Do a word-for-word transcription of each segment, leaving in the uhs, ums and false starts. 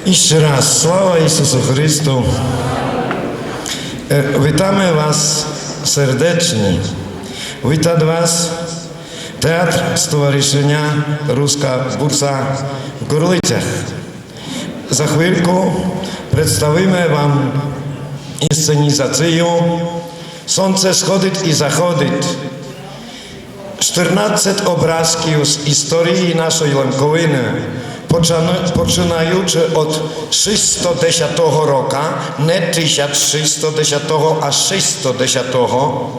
Іщы раз, слава Ісусу Христу! Е, вітаме вас сердечні. Вітат вас Театр Стоваришыня Руска Бурса в Горлицях. За хвильку представиме вам інсценізацию Сонце сходит і заходит. Штырнадцет образків з історії нашой Лемковины, почина-, починаючы од шістсто десятого рока, не тисяч шістсто десятого, а шістсто десятого,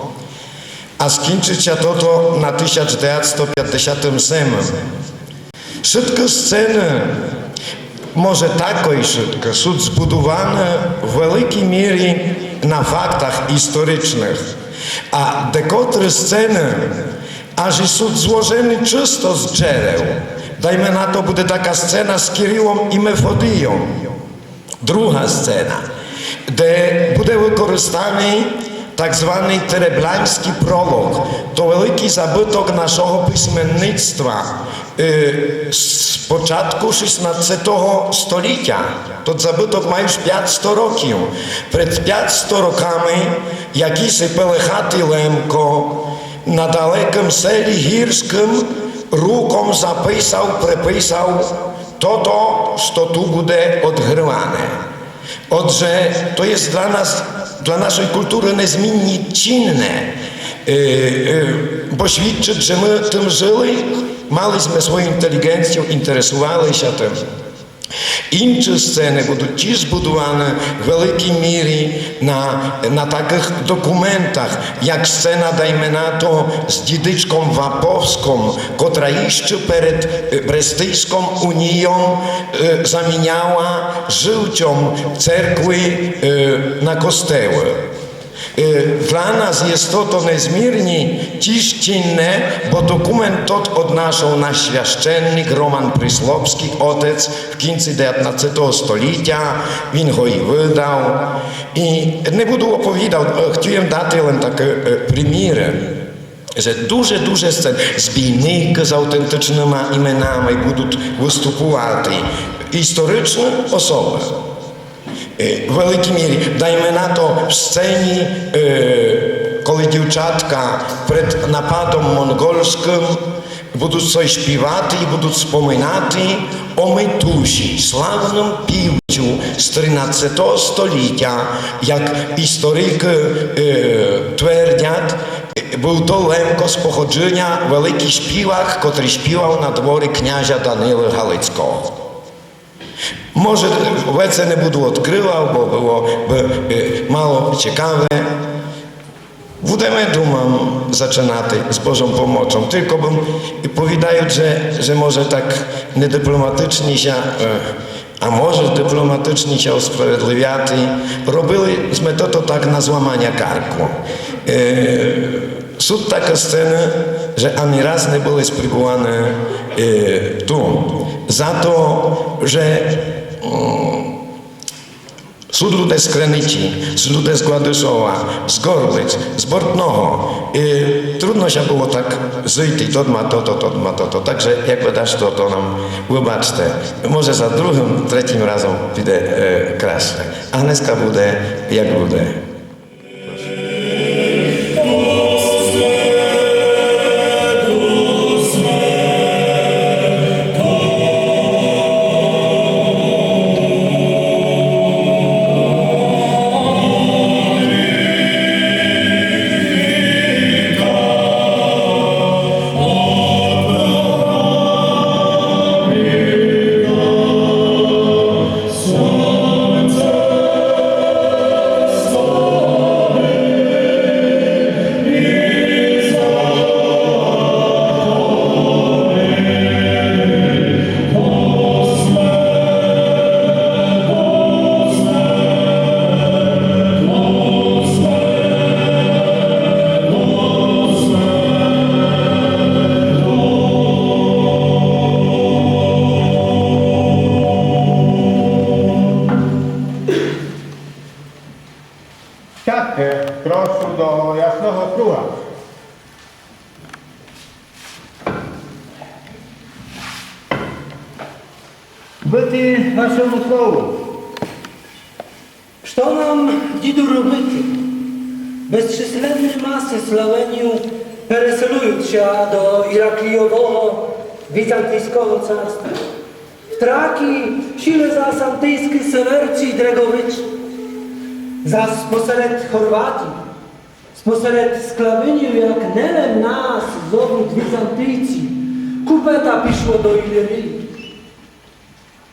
а скінчыт ся тото на тисяч девятсто пятдесятым семым. Вшыткы сцены, може такой вшыткы, сут збудуваны в великій мірі на фактах історичных, а декотры сцены аж і сут зложены чысто з джерел. Дайме на то, буде така сцена з Кирилом і Мефодийом. Друга сцена, де буде выкористаный так званый Теребляньскій пролог. То великій забыток нашого письменництва, е, з початку шістнадцетого столітя. Тот забыток має уж пятсто років. Пред пятсто роками якыйси пелехатый Лемко на далекым селі гірскым руком записав, преписав тото, што ту буде одгрыване. Отже, то єст для нас, для нашой культуры незмірні цінне, е, е, бо свідчыт, же мы тым жыли, мали сме свою інтеліґенцию, інтересували ся тым. Інші сцены будут тіж збудуваны в великій мірі на, на такых документах, як сцена, дайме на то, з дідичком Ваповском, котра іщы перед, е, Брестийском унійом, е, заміняла жылцьом церкви, е, на костелы. Е, для нас єст тото незмірні тіж цінне, бо документ тот однашол наш священник Роман Прислопскій, отец, в кінци девятнадцетого столітя, він го і выдав. І не буду оповідал, е, хотів єм дати лем такы, е, приміры, же дуже, дуже сцен-, збійникы з автентычныма іменами будут выступувати. Історичны особы. Е, в великій мірі, дайме на то, в сцені, е, коли дівчатка пред нападом монґольскым будут сой шпівати і будут споминати о Митусі, славным півцю з тринадцетого столітя, як історикы, е, твердят, е, быв то Лемко з походжыня, великій шпівак, котрий шпівав на дворі князя Данила Галицького. Може, веце не буду одкрывал, бо было бы, е, мало цікаве. Будеме, думам, зачынати з Божом помочом. Тілько бым і повідаю, же, же може так недипломатычні ся, е, а може дипломатычні ся усправедливяти, робили сме тото так на зламаня карку. Е, Сут такы сцены, же ани раз не были спрібуваны, е, ту. За то, же, м, сут люде з Криниці, сут люде з Гладышова, з Горлиць, з Бортного. Е, трудно ся было так зыйти, тот ма тото, тот ма тото. Так же, як бы дашто, то нам выбачте. Може за другым, третім разом піде, е, красьше. А днеска буде, як буде. Быти вашому слову. Што нам, діду, робити? Безчисленні масы Славенів переселюють ся до Іраклійового Візантійського царства. В Тракії сіли зас антийські Северці й Дреговичі. Зас посеред Хорватів, спосеред Склавинів, як нелем нас зовуть Візантийці, купета пішло до Ілірії.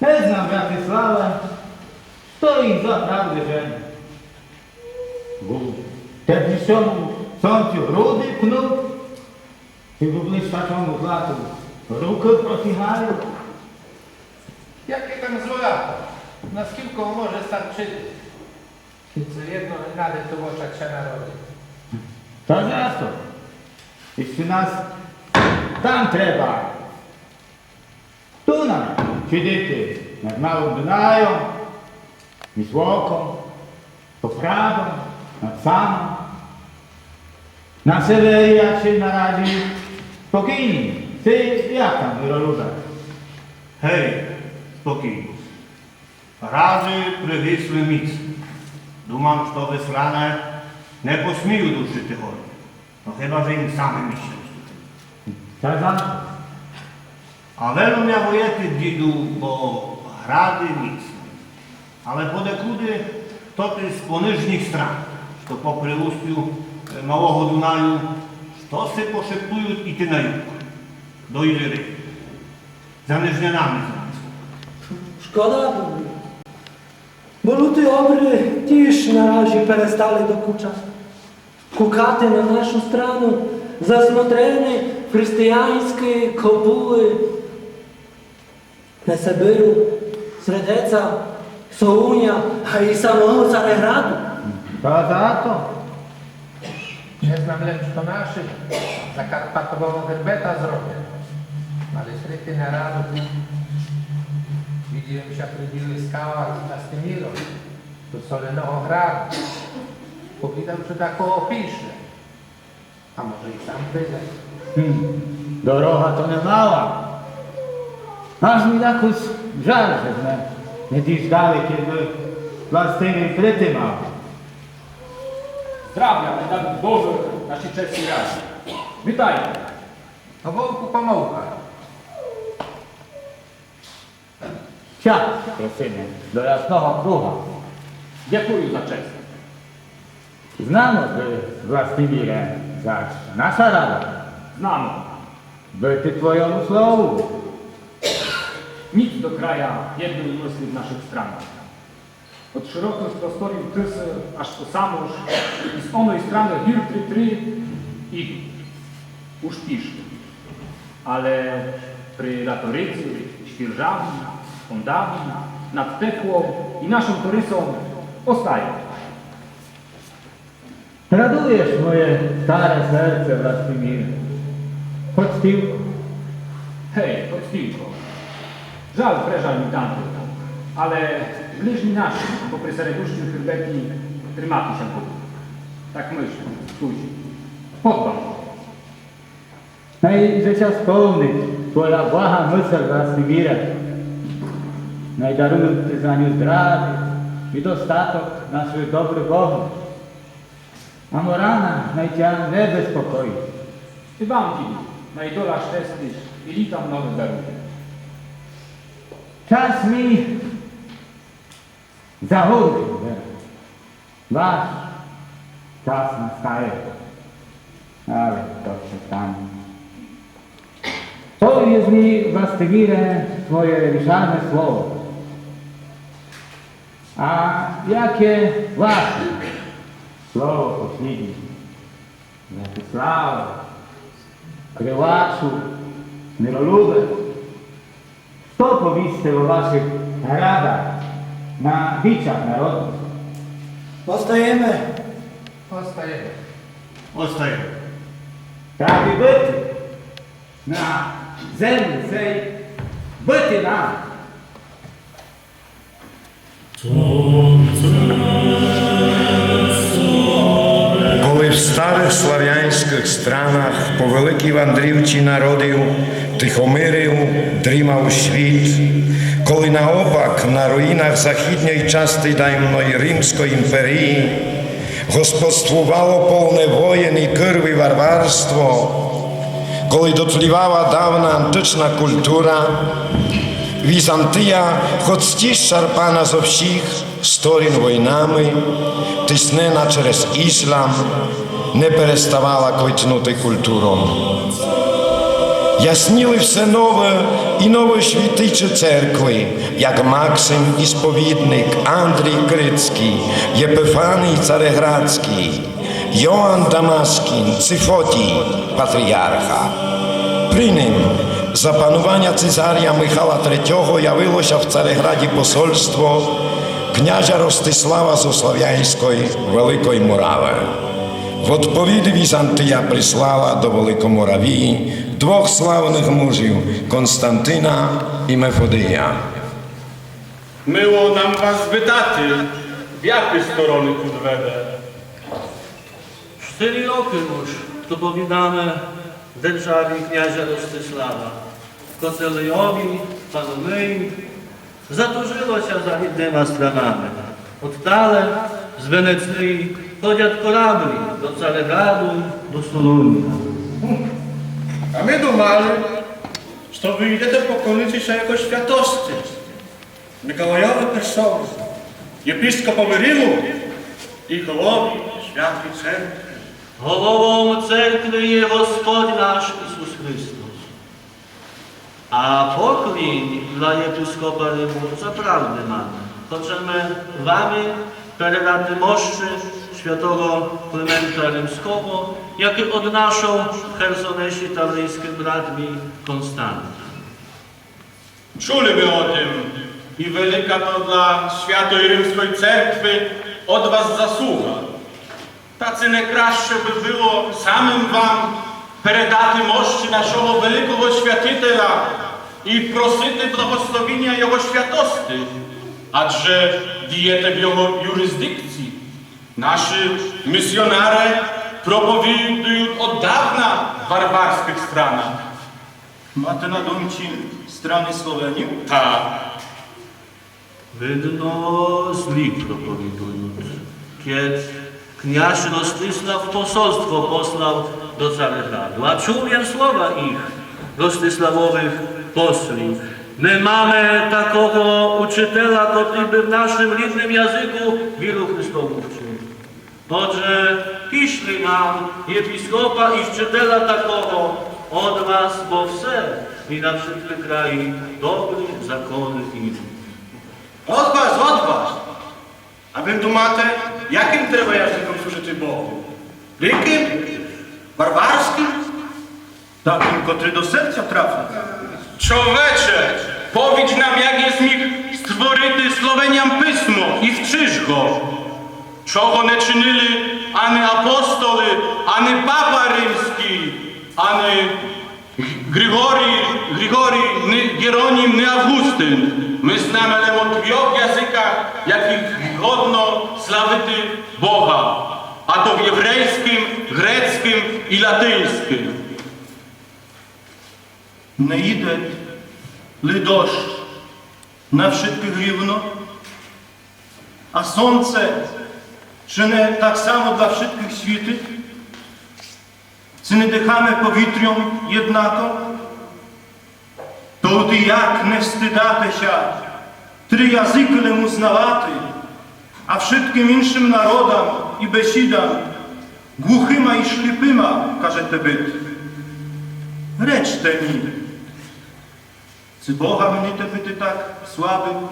Не знам, брате Славе, што їх заправды жене. Бо теперішньому сонцю груды пнуть, і блищачому злату рукы протягают. Яке там злато? Наскілько може старчити? Всьо єдно не надо то в очах ся народити. Та за што? Іщы нас там треба. Ту нам сидіти над Малым Дунайом, Віслоком, Попрадом, над Самом. На севері, як ся наразі, спокійні. Ци як там, Миролюбе? Гей, спокійні. Гради привисли міцно. Думам, што Вислане не посміють рушити горы. Но хіба же їм самым іщы уступити. Та за што? А велю мя воєти, діду, бо гради міцно. Але подекуды тоты з понижніх стран, што попри устю, е, Малого Дунаю, што си пошептують іти на юг, до Ілірії. За Нижнянами, значить. Шкода было. Бо люты обры тіж наразі перестали докучати. Кукати на нашу страну, засмотрены в християнські копулы на Сибиру, Сердеца, Солуня, а і самого Цареграду. Та за што? Не знам лем, што нашы Закарпатового хребета зроблять. Мали третій народ. Видів єм ся при ділі скалах з Властиміром до Соленого Граду. Повідав, што такого пішле. А може і сам прийде. Гм, дорога то не мала. Аж мі якось жаль, же сме не діждали, кідь бы Властимір прийти мав. Здравя, дай Боже, нашій чесній раді. Вітайте. А вовку помовка. Час, просиме, до ясного круга. Дякую за честь. Знано, же, Властиміре, зач наша рада. Знано. Быти твойому слову. Ніц до края єдної мыслі в нашых странах. Од широкых просторів Тысы аж по Самож, і з оной страны гір три-три ідуть. Уж пішли. Але при Латориці, Шпіржавні, Кондавні, над Теклом і нашым Торисом остають. Радуєш моє старе серце, Властиміре. Хоц тілько. Гей, хоц тілько. Жаль, прежаль мі там, але ближні наші, попри середущім хребеті, тримати ся будуть. Так мыслю, слухай. Подбам. Най же ся сполнить твоя блага мысель, Властиміре. Най дарують ти за ню здравя і достаток наші добрі боги. А морана най тя не безпокоїть. І вам, діду, най доля щестить і літа многы дарує. Час мі загуби, же ваш час настає. Але то ся стане. Повієш мі, Властиміре, своє рішальне слово. А яке ваше слово послїднє? Мятиславе, Кривачу, Миролюбе, што повісте о вашых градах на вічах народных? Остаєме. Остаєме. Остаєме. Так і быти. На землі сей быти нам. Коли в старых славянськых странах по великій вандрівці народів Тихомирів дрімав світ, коли наопак на руїнах західньой части давньой Римской імперії господствувало полне воєн і кырви варварство, коли дотлівала давна антична культура, Візантия, хоц тіж шарпана зо всіх сторін войнами, тиснена через іслам, не переставала квитнути культуром. Ясніли все нове і нове святичы церкви, як Максим Ісповідник, Андрій Крицькый, Єпифаній Цареградськый, Йоан Дамаскін, ци Фотій, патріарха. При ним, за пануваня цизаря Михала Третього явило ся в Цареграді посольство князя Ростислава зо Славянськой Великой Муравы. В одповіді Візантия прислала до Великомуравії двох славных мужів, Константина і Мефодия. Мило нам вас вітати, в які стороны путь веде? Штыри рокы уж, то повідаме, державі князя Ростислава, котрейови панує, затужило ся західныма странами. Одтале з Венециі ходят кораблі до Цареграду, до Солуня. А мы думали, што вы ідете поклонити ся його святости Миколайови Першому, єпископови Риму і голові Святої Церкви. Головом церкви є Господь наш Ісус Христос. А поклін для єпископа Риму заправды маме. Хочеме вами передати мощы святого Климента Римского, якы однашол в Херсонесі таврийскым брат мій Константин. Чули мы о тым, і велика то для Святої Римской Церкви од вас заслуга. Та ци не краще бы было самым вам передати мощы нашого великого святителя і просити благословіня його святости, адже дієте в його юрисдикциі. Наші місіонары проповідуют од давна в варварскых странах. Мате на думці страны Словенів? Так. Видно, злі проповідуют, кед князь Ростислав посольство послав до Цареграду. А чув єм слова їх, Ростиславовых послів: Не маме такого учителя, котрый бы в нашым рідным языку віру Христову вчыв. Отже, пішлі нам єпископа і вчителя такого од вас, бо все і на вшыткы краї добрі законы ідут. Од вас, од вас! А вы думате, якым треба языком служыти Богу? Дикым? Варварскым? Такым, котрый до серця трафит? Чоловіче, повідж нам, як єс міг створити Словеням писмо і вчыш го, чого не чынили ани апостолы, ани папа римскій, ани Григорій, Григорій, ни Єронім, ни Августин. Мы знаме лем о трьох языках, якых годно славити Бога, а то в єврейскым, грецкым і латиньскым. Не іде ли дощ на вшыткых рівно, а сонце чи не так само для вшыткых світит? Ци не дыхаме повітрьом єднако? Тогды як не стыдати ся, три языкы лем узнавати, а вшыткым іншым народам і бесідам глухыма і шліпыма кажете быти? Речте мі, ци Бога мните быти так слабым,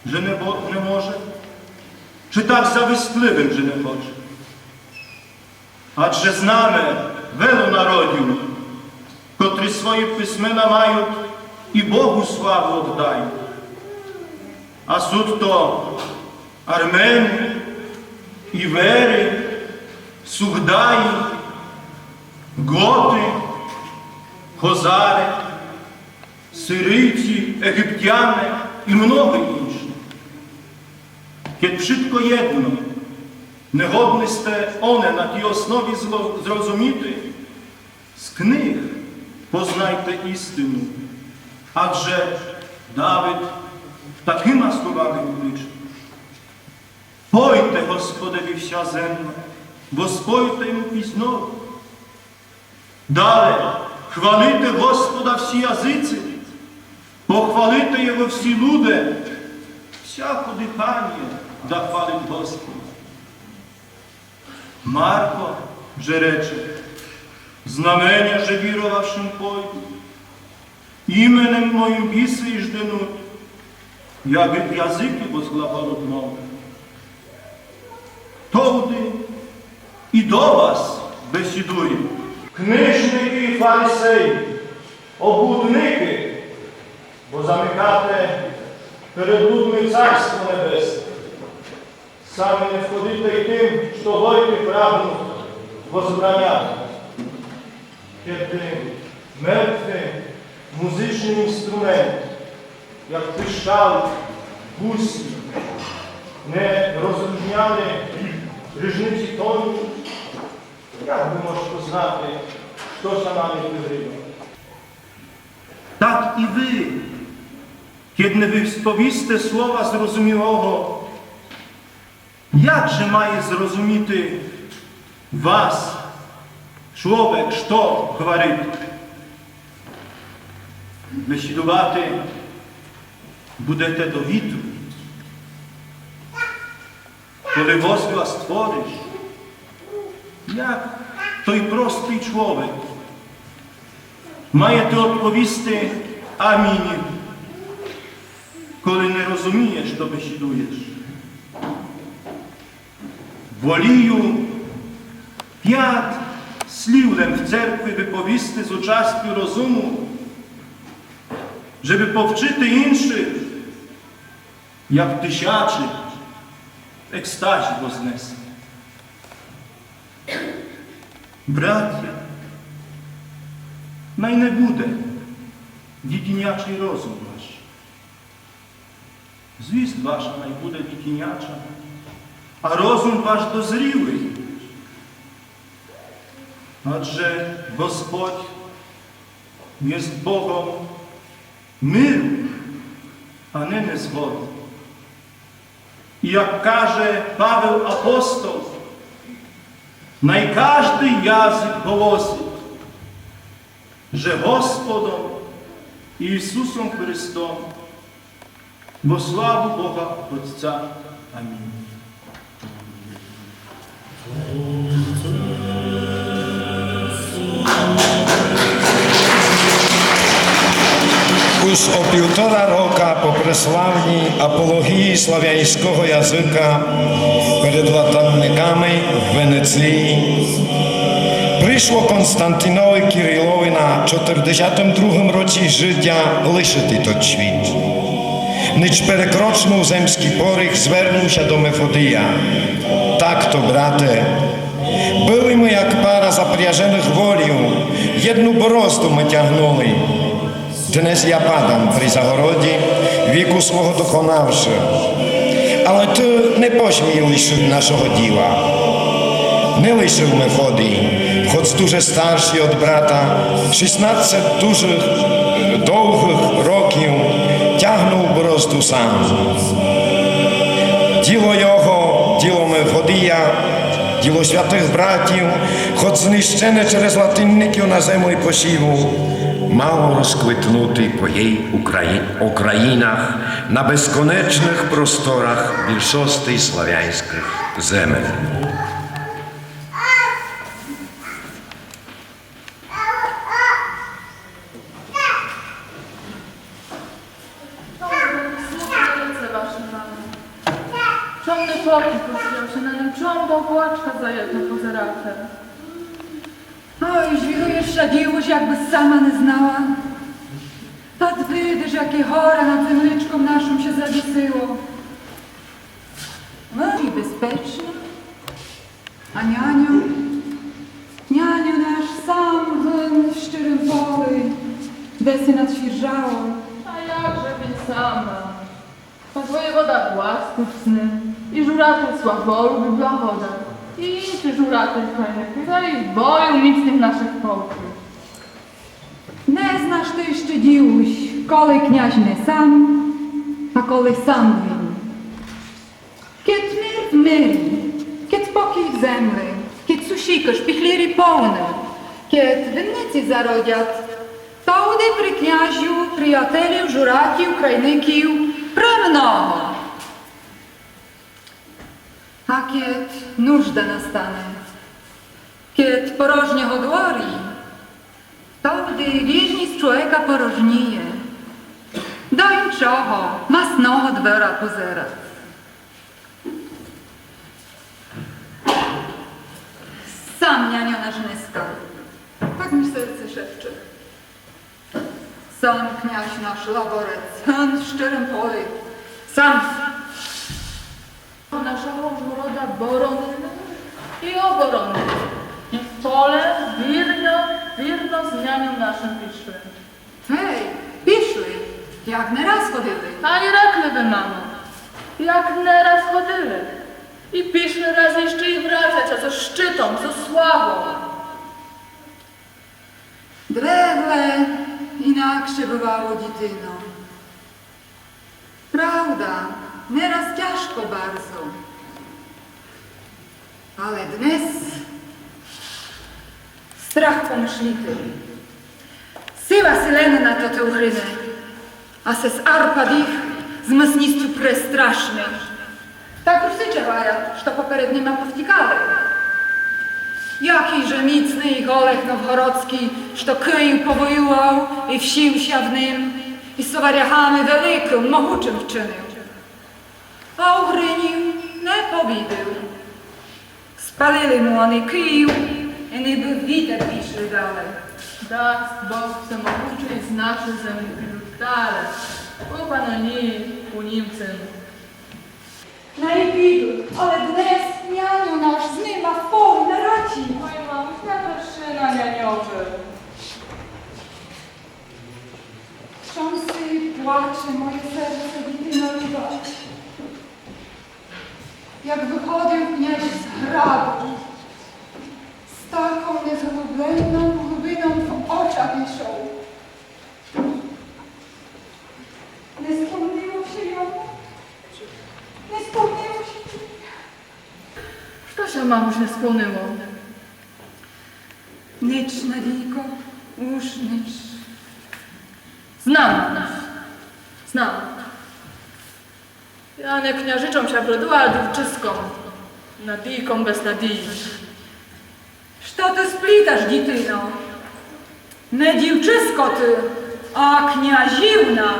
же не бо-, не може, чи так завистливым, же не хоче? Адже знаме велю народів, котры свої писмена мают і Богу славу оддают. А сут то армены, іверы, сугдаї, готы, хозары, сирийці, єгиптяне і многы інші. Кед вшытко єдно, не годны сте оне на тій основі зло-, зрозуміти, з книг Познайте істину, адже Давид такыма словами кличе: Пойте Господеві вся земля, воспойте йому піснь нову. Дале: Хвалите Господа всі языці, похвалите його всі люде, всяко дыханіє да хвалит Господа. Марко же рече: Знаменя же віровавшым пойдут, іменем моім бісы іжденут, языкы возглаголут новы. Товды і до вас бесідує: Книжникы і фарисеї, облудникы, бо замыкате перед людми Царство Небесне. Самы не входите і тым, што войты прагнут возбраняти. Кеды мертвый музычный інструмент, як пищал гуслі, не розріжняє ріжниці тонів, як бы мож познати, што ся на них выгріва? Так і вы, кеды не высповісте слова зрозумілого, як же має зрозуміти вас чловек, што гварит? Бесідувати будете до вітру. Коли возглас твориш, як тот простый чловек, маєте одповісти амінь, коли не розумієш, што бесідуєш. Волію пят слів лем в церкви выповісти з участю розуму, жебы повчыти іншых, як тысячы в екстазі вознесе. Братя, най не буде дітинячый розум ваш. Злість ваша най буде дітиняча, а розум ваш дозрілый. Адже Господь єст Богом миру, а не незгоды. І як каже Павел апостол: най каждый язык голосит, же Господом Ісусом Христом во славу Бога Отця. Амінь. Уж о півтора рока по преславній апології славянського языка перед латинниками в Венеції пришло Константинови Кирилови на чотирдесятым другым році жытя лишыти тот світ. Ніч перекрочнув земськый поріг, звернув ся до Мефодія: Так то, брате, были мы як пара запряженых волів, єдну борозду мы тягнули. Днес я падам при загороді, віку свого доконавши. Але ты не посмій лишыти нашого діла. Не лишыв Мефодій, хоц дуже старшый од брата, шістнадцет дуже довгых років тягнув борозду сам. Діло його, діло Мефодія, діло святых братів, хоц знищене через латинників на землі посіву, мало розквитнути по єй Украї-, окраїнах на безконечных просторах більшости славянськых земель. Чом не покій, чом до оплачка за єдно позирате? Ой, звіру єща ділуш, якбыс сама не знала. Та видиш, яке горе над земличком нашом ся завісило. Вон і безпечный. А няньо? Няньо наш сам вон в щырым полі, де си надфіржало. А як же він сама? Та воєвода Глаз туж з ним, і журатель Славолюб, і Благода, і інші журателі файники, та і збою міцных нашых полків. Не знаш ты іщы, дідусь, коли князь не сам, а коли сам він. Кед мир в мирі, кед покій в земли, кед сусікы, шпіхлірі повны, кед винниці зародят, товды при князю приятелів, жураків, крайників премного. А кед нужда настане, кед порожньо у дворі, товды вірніст чловека порожніє. До іншого, масного двора позерац. Сам няньо наш днеска. Так мі серце шепче. Сам князь наш Лаборец, сам в щырым полі. Сам. Нашого города боронили і оборонили. І в поле вірно, вірно з няньом нашым пішли. Гей, пішли, як не раз ходили. А і рекли бы, мамо, як не раз ходили. І пішли раз іщы і врацяться зо щытом, зо славом. Древле інакше бывало, дітино. Правда, не раз тяжко барзо. Але днес страх помышліти. Сила силена на тоты угрины, а сес Арпад іх з міцністю престрашный. Так Русиче гварят, што поперед нима повтікали. Якій же міцный іх Олег Новгородскій, што Київ повоював і всів ся в ним, і со варягами великым, могучым вчинив. А угринів не побідив. Спалили му они Київ, і нибы вітер пішли дале. Даст Бог всемогучий з нашой землі підут дале. У Панонії, у Німцин. Най підут, але днес няньо наш з нима в полі на раті. Ой, мамусь, не перши на няньови. Чом си плаче моє серце, дітино люба? Як выходив князь з граду, з таком незглубленом глубином в очах ішов. Не сполнило ся йому? Не сполнило ся? Што ся, мамусь, не сполнило? Нич, Надійко, уж нич. Знам, знам. Я не княжичом ся вродила, а дівчыском. Надійком без надії. Што ты спліташ, дітино? Не дівчыско ты, а княжівна.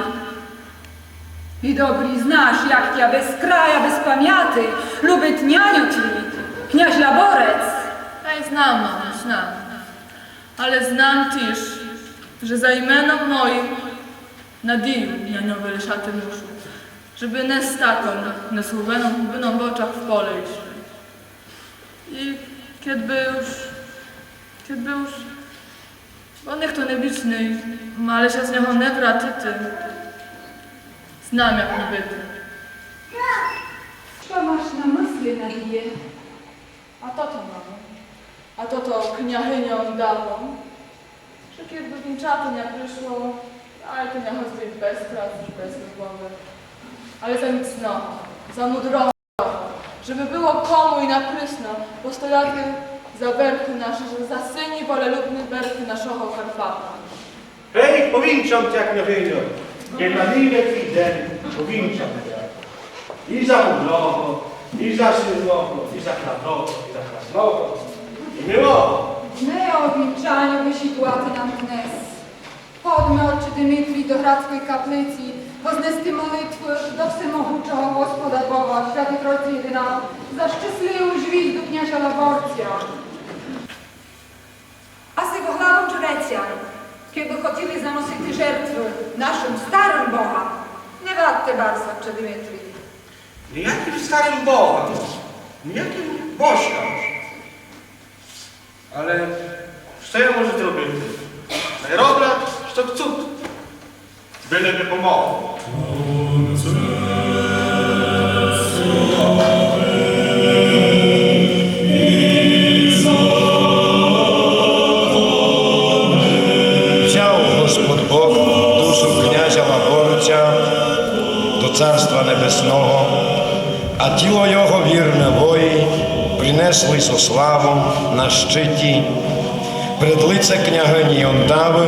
І добрі знаш, як тя без края, без памяти любит няньо твій, князь Лаборец. Ай, знам, мамо, знам. Але знам тіж, же за іменом моім надію няньови лишати мушу, жебы не з таком незглубленом глубином в очах в поле ішли. І кед бы уж, кед бы уж, бо нихто не вічный, мали ся з нього не вратити, знам, як му быти. Што маш на мысли, Надіє? А тото, мамо, а тото, княгиньо, дамо, же кед бы вінчати ня пришло, ай то ня хоц бы і без красу, і без любови, але за міцного, за мудрого, жебы было кому і на присно постояти за верхы нашы, за сині волелюбны верхы нашого Карпата. Гей, повінчам тя, княжыньо, єден милый день повінчам тя. І за мудрого, і за сильного, і за храброго, і за красного, і милого. Не о вінчаню бесідувати нам днес. Ходме, отче Димитрій, до градской каплиці вознести молитву до всемогучого Господа Бога, Святої Тройці єдина, за щасливу звізду князя Лаборця. А з його главом жрецям, кебы хотіли заносити жертву нашым старым богам, не вадте барз, отче Димитрій. Ніякым старым богам, ніякым божкам. Але што я можу зробити? Най роблят, што хцут. Были бы помогло. Взяв Царства Небесного, а тіло його вірны вої принесли зо славом на щыті пред лице княгыні Ондавы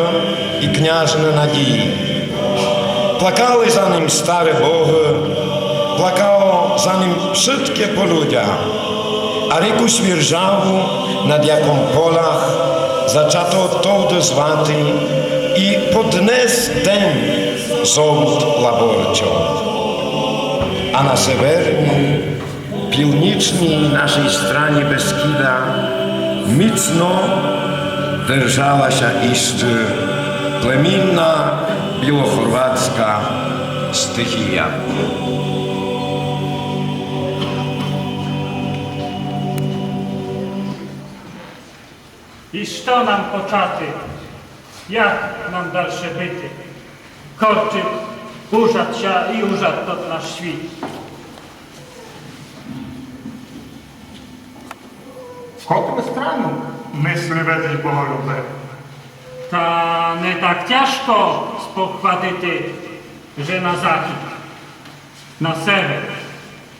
і княжны Надії. Плакали за ним стары богы, плакало за ним вшытке полюдя, а ріку Свіржаву, над яком Полях зачато товды звати і по днес ден зовут Лаборчом. А на северній, північній нашій страні Бескіда міцно держала ся іщы племінна білохорватска стихія. І што нам почати? Як нам дальше быти? Корчыт ужад ся і ужад тот наш світ. В котру страну мыслі ведеш, боголюбе? Та не так тяжко спохватити, же на захід, на север.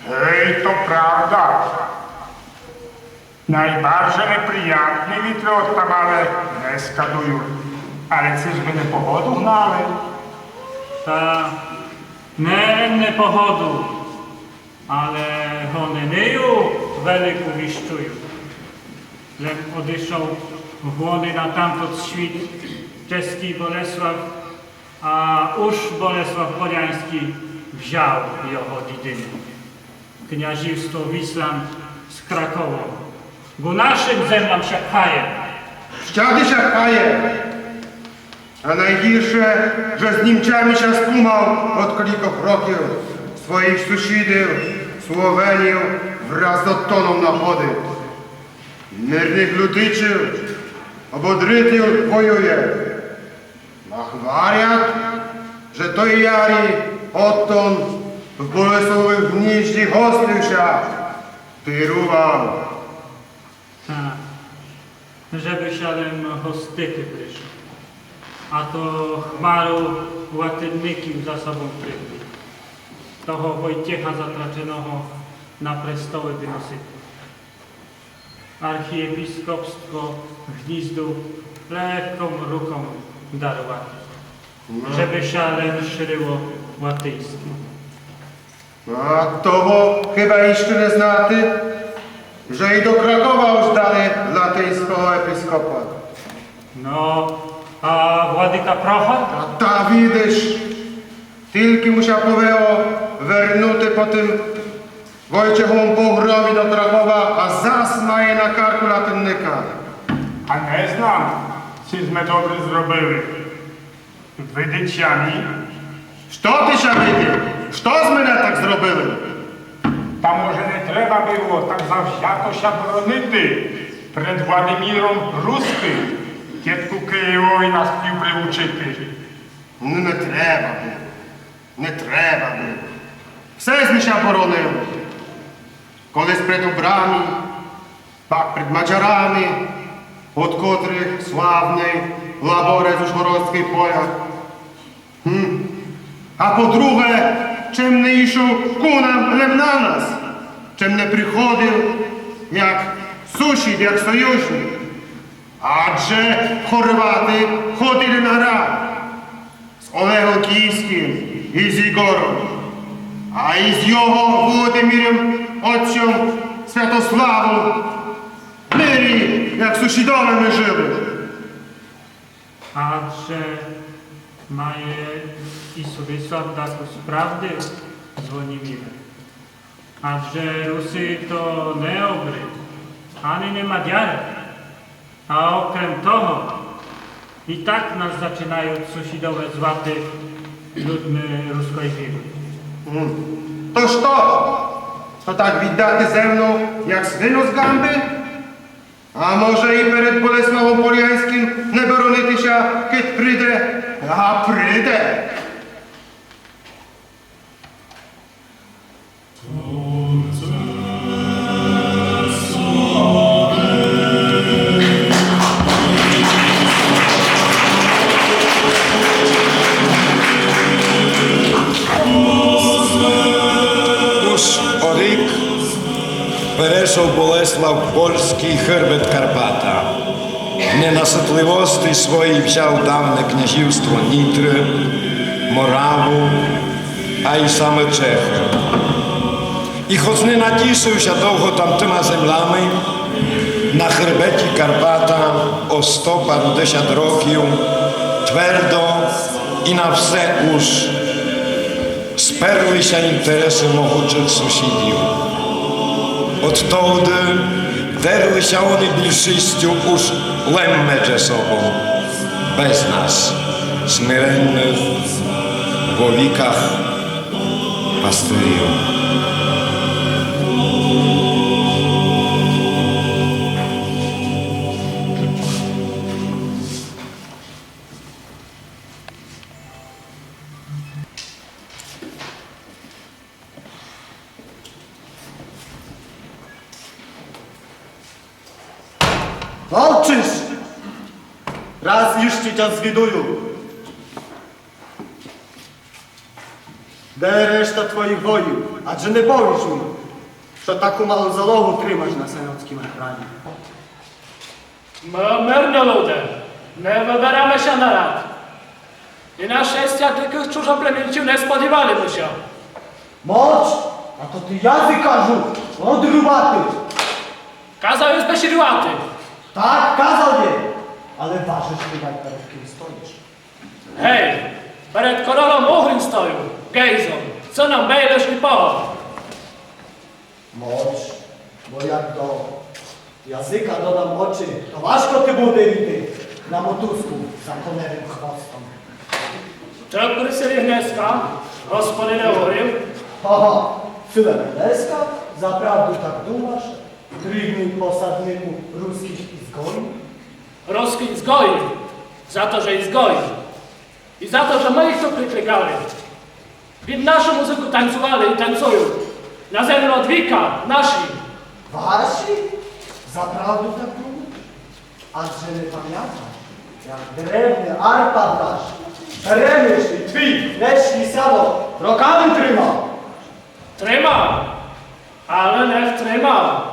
Гей, то правда. Найбарже неприятны вітры одтамале днеска дуют. Але ци ж бы непогоду гнали? Та не непогоду, але гонению велику віщуют. Лем одышов гони на тамтот світ чеській Болеслав, а уж Болеслав Полянськый взяв його дідину. Княжівство Віслан з Краковом. Ку нашым землям ся пхає. Всяды ся пхає. А найгірше, же з німцями ся скумав од кількох років, своїх сусідів, Словенів, враз з Оттоном находит. Мирных людичів ободрити воює. А гварят, же той ярі Оттон в Болеславовім гнізді гостив ся, пирував. Та, же бы ся лем гостити пришов. А то хмару латинників за собом привів. Того Войтєха затраченого на престолы выносити. Архієпіскопство гніздо леком руком даровати, же бы ся лем шырило латиньске. А того хыба іщы не знати, же і до Кракова уж дали латиньского епіскопа? Но, а владыка Прохор? А та видиш, тілько му ся повело вернути по тым Войтєховім погромі до Кракова, а зас має на карку латинника. А не знам, ци зме добрі зробили. Видит ся мі. Што ти ся видит? Што зме не так зробили? Та може не треба было так завзято ся боронити пред Владиміром Рускым, кєд ку Києвови нас хтів прилучити? Ну, не треба было. Не треба было. Все зме ся боронили. Колись пред обрами, пак пред мадярами, од котрых славный Лаборець Ужгородськый поляк. Гм. А по-друге, чем не ішов ку нам, лем на нас, чем не приходив як сусід, як союзник. Адже хорваты ходили на рад з Олегом Київськым і з Ігором, а і з його Володимиром отцьом Святославом в мирі, як сусідове мы жили. Адже має і Собіслав дакус правды, Звоніміре. Адже Русы то не обры, ани не мадяры. А окрем того, і так нас зачинают сусідове звати людми руской віры. М. То што? То так віддати землю, як слину з ґамбы? А може і перед Болеславом Полянськым не боронити ся, кидь приде, а приде. Болеслав Польскій хырбет Карпата. Ненасытливости своій взяв давне князівство Нітры, Мораву, а й саме Чехы. І хоц не натішыв ся довго тамтыма землями, на хырбеті Карпата о сто пару десят років твердо і на все уж сперли ся інтересы могучых сусідів. Од товды дерли ся они більшістю уж лем медже собом, без нас, смиренных во віках пастырів. Мовчыш! Раз іщы тя звідую. Де решта твоіх воїв? Адже не повіш мі, што таку малу залогу тримаш на саноцкім грані. Мы мирні люде, не выбераме ся на рад. І нашестя дикых чужоплемінців не сподівали мы ся. Мовч, а то ти язык кажу одрубати. Казав єм збесідувати. Так, казав єм, але важиш ти най, перед кым стоїш. Гей, перед королем Угрин стою, Гейзом, сыном Бейлыш і Погом. Мовч, бо як до языка додам очи, то важко ти буде йти на мотузку за коневым хвостом. Чом присіли гнеска, господине Угрин? Ага, силен гнеска, заправду так думаш, дрібный посаднику рускых ізгоїв? Рускых ізгоїв, за то, же ізгоїв. І за то, же мы їх ту прикликали. Під нашу музыку танцювали і танцюють. На землі од віка наші. Ваші? Заправду так думаш? Адже не памяташ, як древный Арпад наш Перемышль, твій, нешнє сяно роками тримав? Тримав, але не втримав.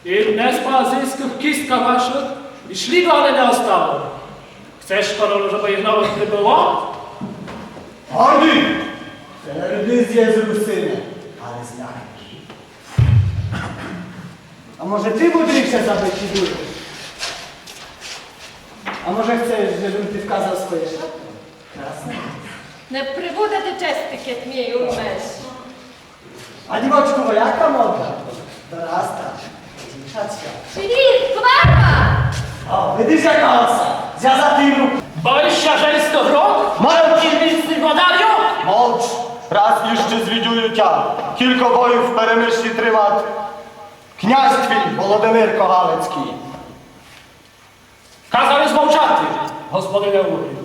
І днес по азийскых кістках вашых і сліду ани не остало. Хцеш, королю, жебы їх новых прибыло? Гордый! Твердый єс, Русине, але знаєш. А може ти мудріше забесідуєш? А може хцеш, жебым ти вказав своє шато? Красне. Не прибуде ти чести, кед мі уймеш. А дівочку, яка мода? Дорасташ, змішать ся. Привіт, хваба! О, видиш, яка оса! Звязати їм руку. Боїш ся женськых рук? Мовч! Ти міцный водарю? Мовч! Раз іщы звідую тя. Кілько воїв в Перемышлі тримат князь твій Володимирко Галицькый. Казав єм мовчати, господине Угрин.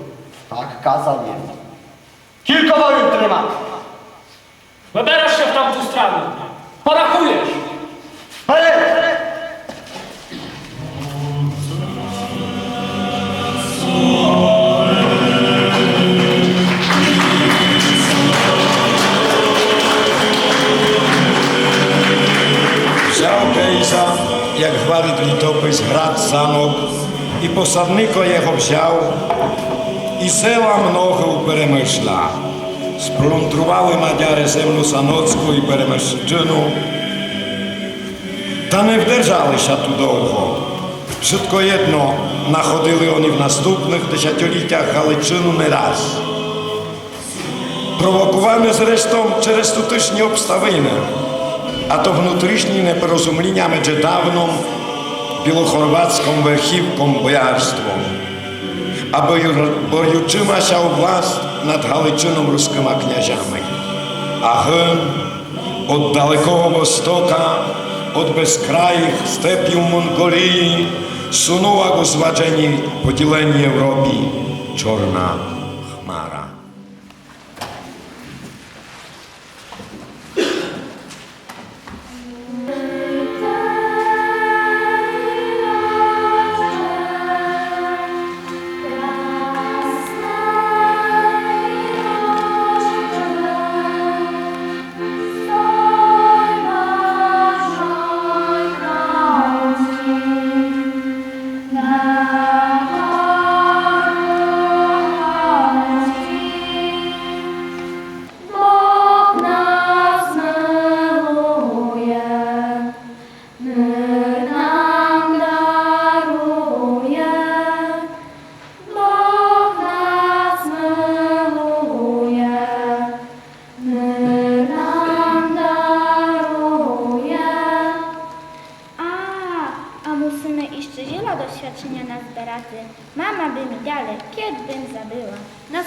Так, казав єм. Кілько воїв тримат? Выбереш ся в тамту страну. Порахуєш. Вперед! Взяв Гейза, як гварит літопис, град, санок, і посаднико єго взяв, і села много у Перемышля. Сплундрували Мадяре землю Саноцку і Перемышльчыну, та не вдержали ся ту довго. Вшытко єдно, находили они в наступных десятьолітях Галичыну не раз. Провокуваны зрештом через тутышні обставины, а то внутрішні непорозумліня медже давным білохорватскым верхівком боярством, а бор-, борючыма ся о власт над Галичыном рускыма князями. А гын од далекого востока, од безкраїх степів Монголії сунула ку зваджені, поділеній Европі чорна хмара.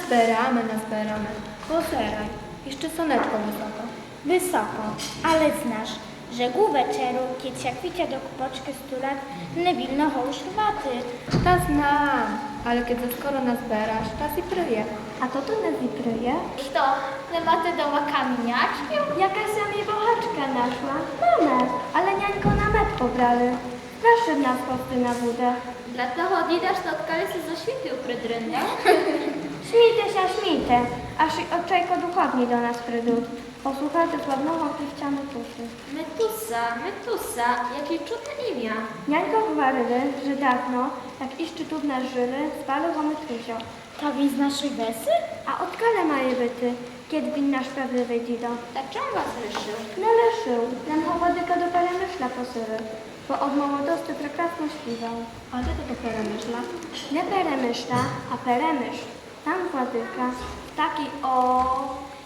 Збераме, назбераме. Позирай, іщы сонечко высоко. Высоко, але знаш, же ку вечеру, кідь ся квітя до купочкы стулят, не вільно го уж рвати. Та знам, але кідь за скоро назбераш, та зіпріє. А то то не зіпріє? Што, не мате дома камінячків? Яка ся мі богачка нашла? Маме, але нянько на мед побрали. Страшны в нас госты на буде. Для того діда, што одкали ся зо світу придриндал. Смійте ся, смійте, аж і очейко духовні до нас придут послухати славного півця Метусы. Метуса, Метуса, яке чудне імя. Нянько гварили, же давно, як іщы тут в нас жыли, звали го Метусьо. Та він з нашой весы? А одкале має быти, кідь він наш правдивый дідо? Та чом вас лишыв? Не лишыв, лем го владыка до Перемышля посылал, бо од молодости прекрасно співал. А де то то Перемышля? Не Перемышля, а Перемыш. Там владыка в такій, о,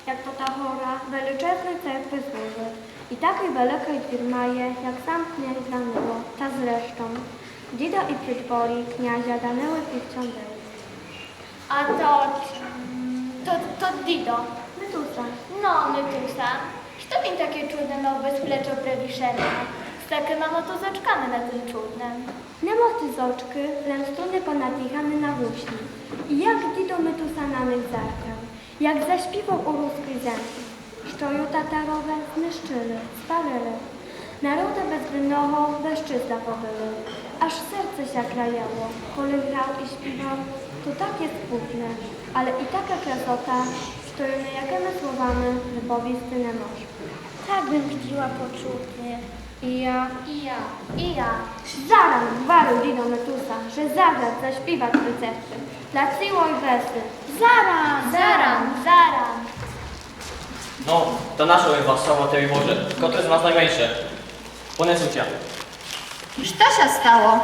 як то та гора, величезній церкви служыт. І такій великій двір має, як сам князь Данило. Та зрештом, дідо і при дворі князя Данилы півцьом был. А тот, тот, тот дідо. Метуса. Но, Метуса. Што він таке чудне мав без плечо привішене? З такыма мотузочками на тым чудным. Не мотузочкы, лем струны понатіганы на гуслі. І як дідо Метуса на них заграл, як заспівал о рускій землі, што ю татарове знищыли, спалили, народа безвинного без числа побили, аж серце ся краяло, коли грал і співал. То таке смутне, але і така красота, што ю ниякыма словами выповісти не мож. Так бым хтіла почути. І я. І я. І я. Заран, гварил дідо Метуса, же заграт, заспіват при церкви для цілой весы. Заран! Заран! Заран! Но, та нашо єст вас, слава тобі, Боже, котре з нас найменше. Понесу тя. Што ся стало?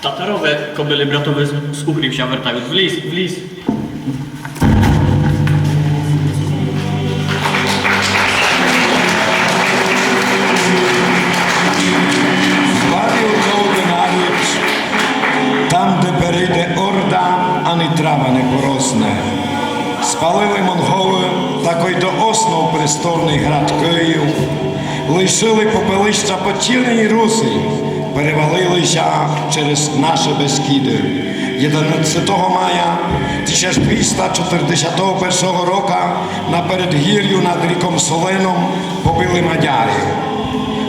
Татарове кобылы братовы з, з Угрів ся вертают в ліс, в ліс. Звалил цілый народ, там, де перейде орда, ани трава не поросне. Спалили монголы такой до основ престольный град Київ, лишыли попелища по цілій Руси, перевалили ся через нашы Бескіды. Єденадцятого мая тисяч двіста чотырдесятого першого рока на передгірю над ріком Соленом побили Мадяры.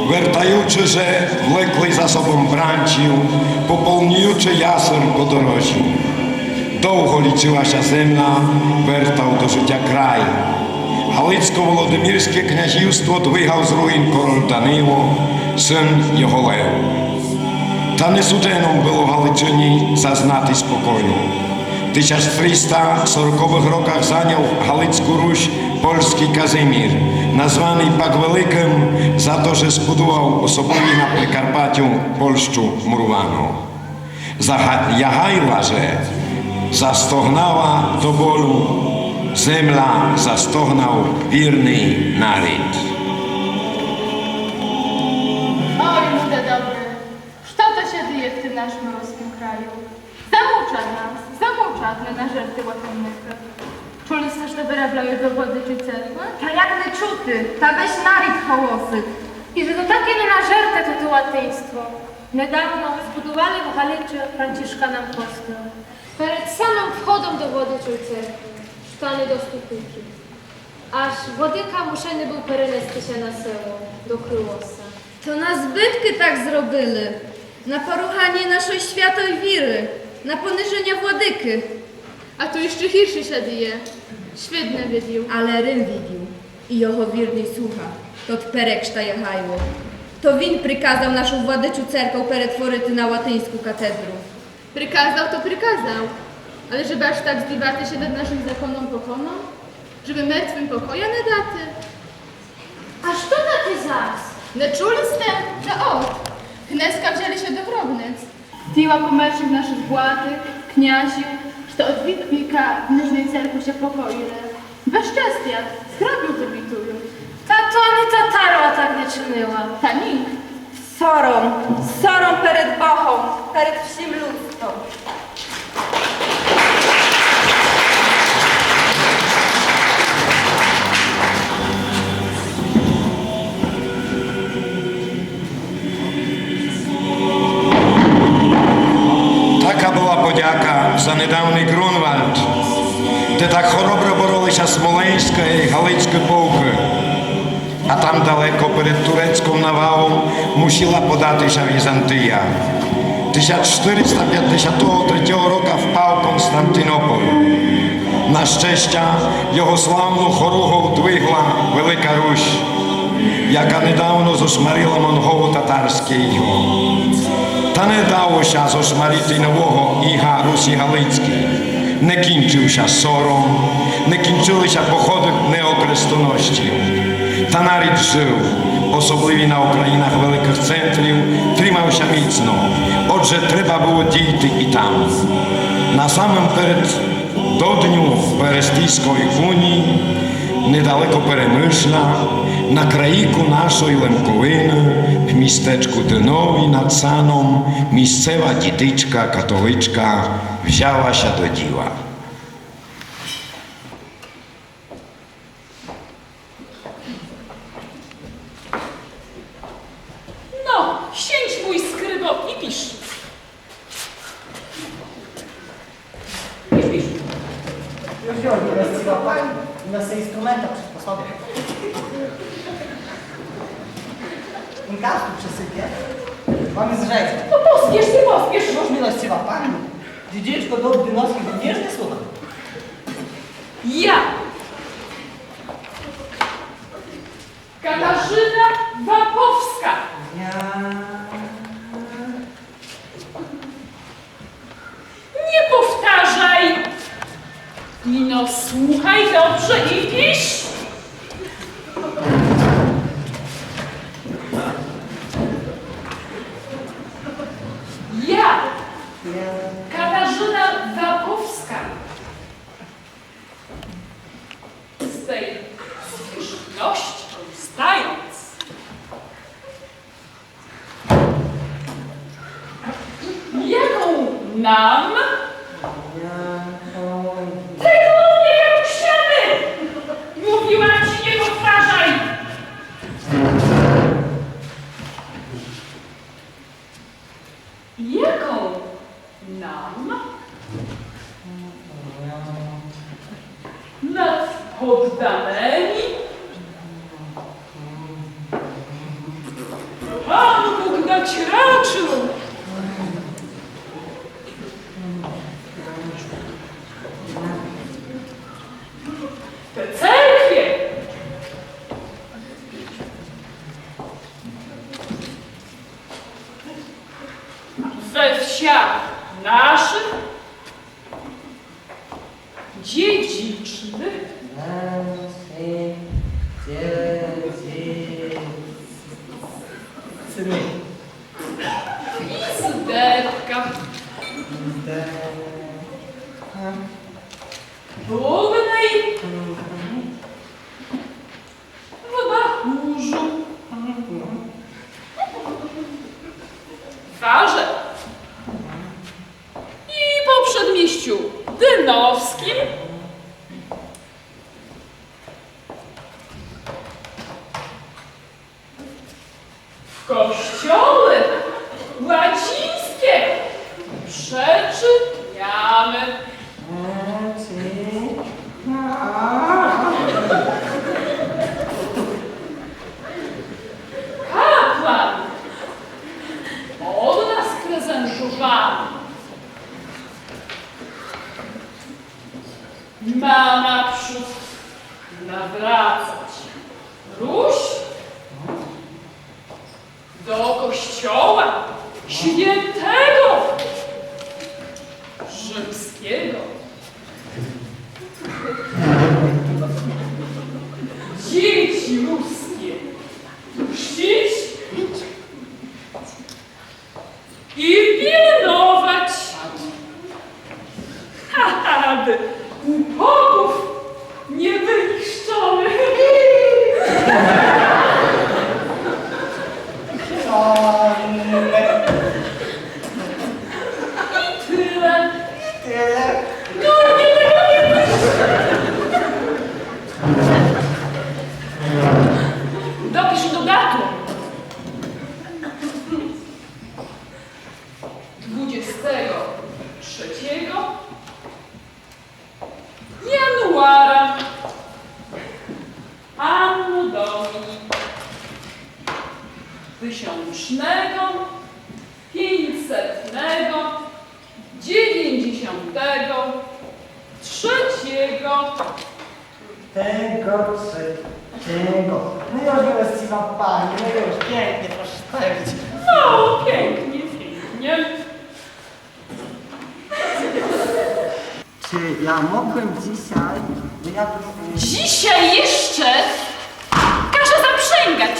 Вертаючы же, влекли за собом бранців, пополнюючы ясыр по дорозі. Довго лічыла ся земля, вертал до жытя край. Галицко-Володимирске князівство двигал з руін король Данило, сын його Лев. Та не суджено было Галичыні зазнати спокою. В тисяч триста сороковых роках занял Галицку Русь польскій Казимір, названый пак Великым за то, же збудувал особливі на Прикарпатю Польщу муровану. Зага-, Ягайла же застогнала до болю земля, застогнал вірный нарід. Ой, люди добрі, што то ся діє в тым нашым рускым краю? Замучат нас, замучат не на жерти латинникы. Чули сте, што вырабляют до владычой церкви? Та як не чути, та весь нарід голосит. І же то таке не на жерти то, то латинство. Недавно збудували в Галичы францішканам костел. Перед самым входом до владычой церкви стали до ступики. Аж владыка мушеный был перенести ся на село, до Крылоса. То на збыткы так зробили, на поруганя нашой святой віры, на пониженя владыкы. А то іщы гірше ся діє. Світ не виділ. Але Рим виділ, і його вірный слуга, тот перекшта Ягайло. То він приказал нашу владычу церков перетворити на латиньску катедру. Приказал то приказал, але жебы аж так здівати ся над нашым законом-поконом, жебы мертвым покоя не дати? А што таке зас? Не чули сте? Та от, гнеска взяли ся до гробниц. Тіла помершых нашых владык, князів, што од вік віка в нижній церкви ся покоіли, безчестят, з гробів вымітуют. Та то ани татарова так не чынила. Та ні. Сором, сором перед Богом, перед всім людством. Галицькы полкы, а там далеко перед турецком навалом мусила подати ся Візантия. Тисяч штыриста пятдесятого третього рока впав Константинополь. На щестя, його славну хоругов двигла Велика Русь, яка недавно зошмарила монголо-татарське іго. Та не дало ся зошмарити нового іга Русі Галицькій. Не кінчив ся сором, не кінчили ся походы неокрестоносців. Та нарід жив, особливі на окраїнах великых центрів, тримав ся міцно. Отже, треба было дійти і там. Насамперед, до дню Берестейської унії, недалеко Перемышля, на країку нашої Лемковины, в містечку Дынові над Саном, місцева діточка-католичка взяла ся до діла. Но, сядь, мій скрыбо, і пиш. Пиш, пиш. Юж, юж, милостива пані, у нас є інструмент приспособленый. Інкасту присыпе. Вам із жесть. Но, поспіш ся, поспіш ся. Юж, милостива пані, дідочко, до Дыновськых днів не слухав. Я. Катажына Ваковска. Я. Не повтаряй. Ino słuchaj dobrze i pisz. Ja, Katarzyna Wapowska, z tej zwierzchności korzystając, jaką nam... Tego nie robisz! Mówiłam ci, nie powtarzaj! Jaką nam nad poddanymi Pan Bóg dać raczył. Te cerkwie we wsiach naszych dziedziczny. Naszych dziedziczny. I zdebka. Zdebka. Dumnej. Mhm. W bachórzu. W Warze. I po przedmieściu dynowskim. W kościoły łacińskie przeczyniamy. Kapłan od nas prezentowany ma naprzód nawracać Ruś do kościoła świętego rzymskiego. Dzieci ruskie chrzcić i pilnować, aby u popów nie byli chrzczony. I tyle. I tyle. No, nie, tego nie pisz. Tysiącznego, pięćsetnego, dziewięćdziesiątego, trzeciego. Tego, trzeciego. No już, miłościwa pani, no już, pięknie, proszę powiedzieć. No, pięknie, pięknie. Czy ja mógłbym dzisiaj, bo ja bym... Dzisiaj jeszcze każę zaprzęgać,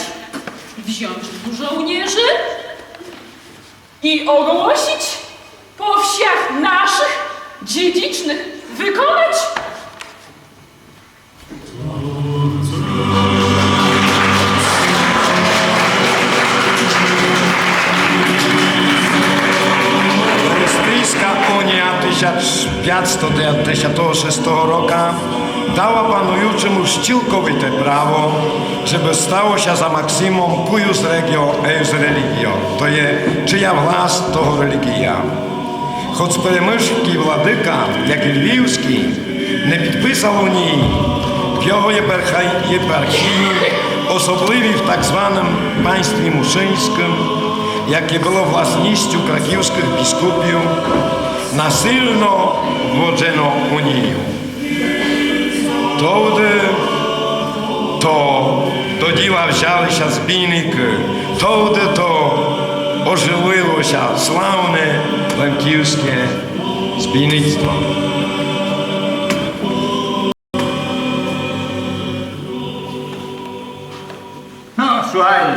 wziąć dwóch żołnierzy i ogłosić po wsiach naszych dziedzicznych, wykonać. Берестейска унія тисяч пятсто девятдесятого шестого рока дала пануючому цілковите право, жебы стало ся за максимом cuius regio, eius religio, то є, чия власть, того релігія. Хоц перемышльскій владыка, як і львівскій, не підписав унії, в його єпарха-, єпархії, особливі в так званым панстві мушыньскым, яке было власністю краківскых біскупів, насильно вводжено унію. Товды то до діла взяли ся збійникы, товды то оживило ся славне лемківске збійництво. Но, слухай,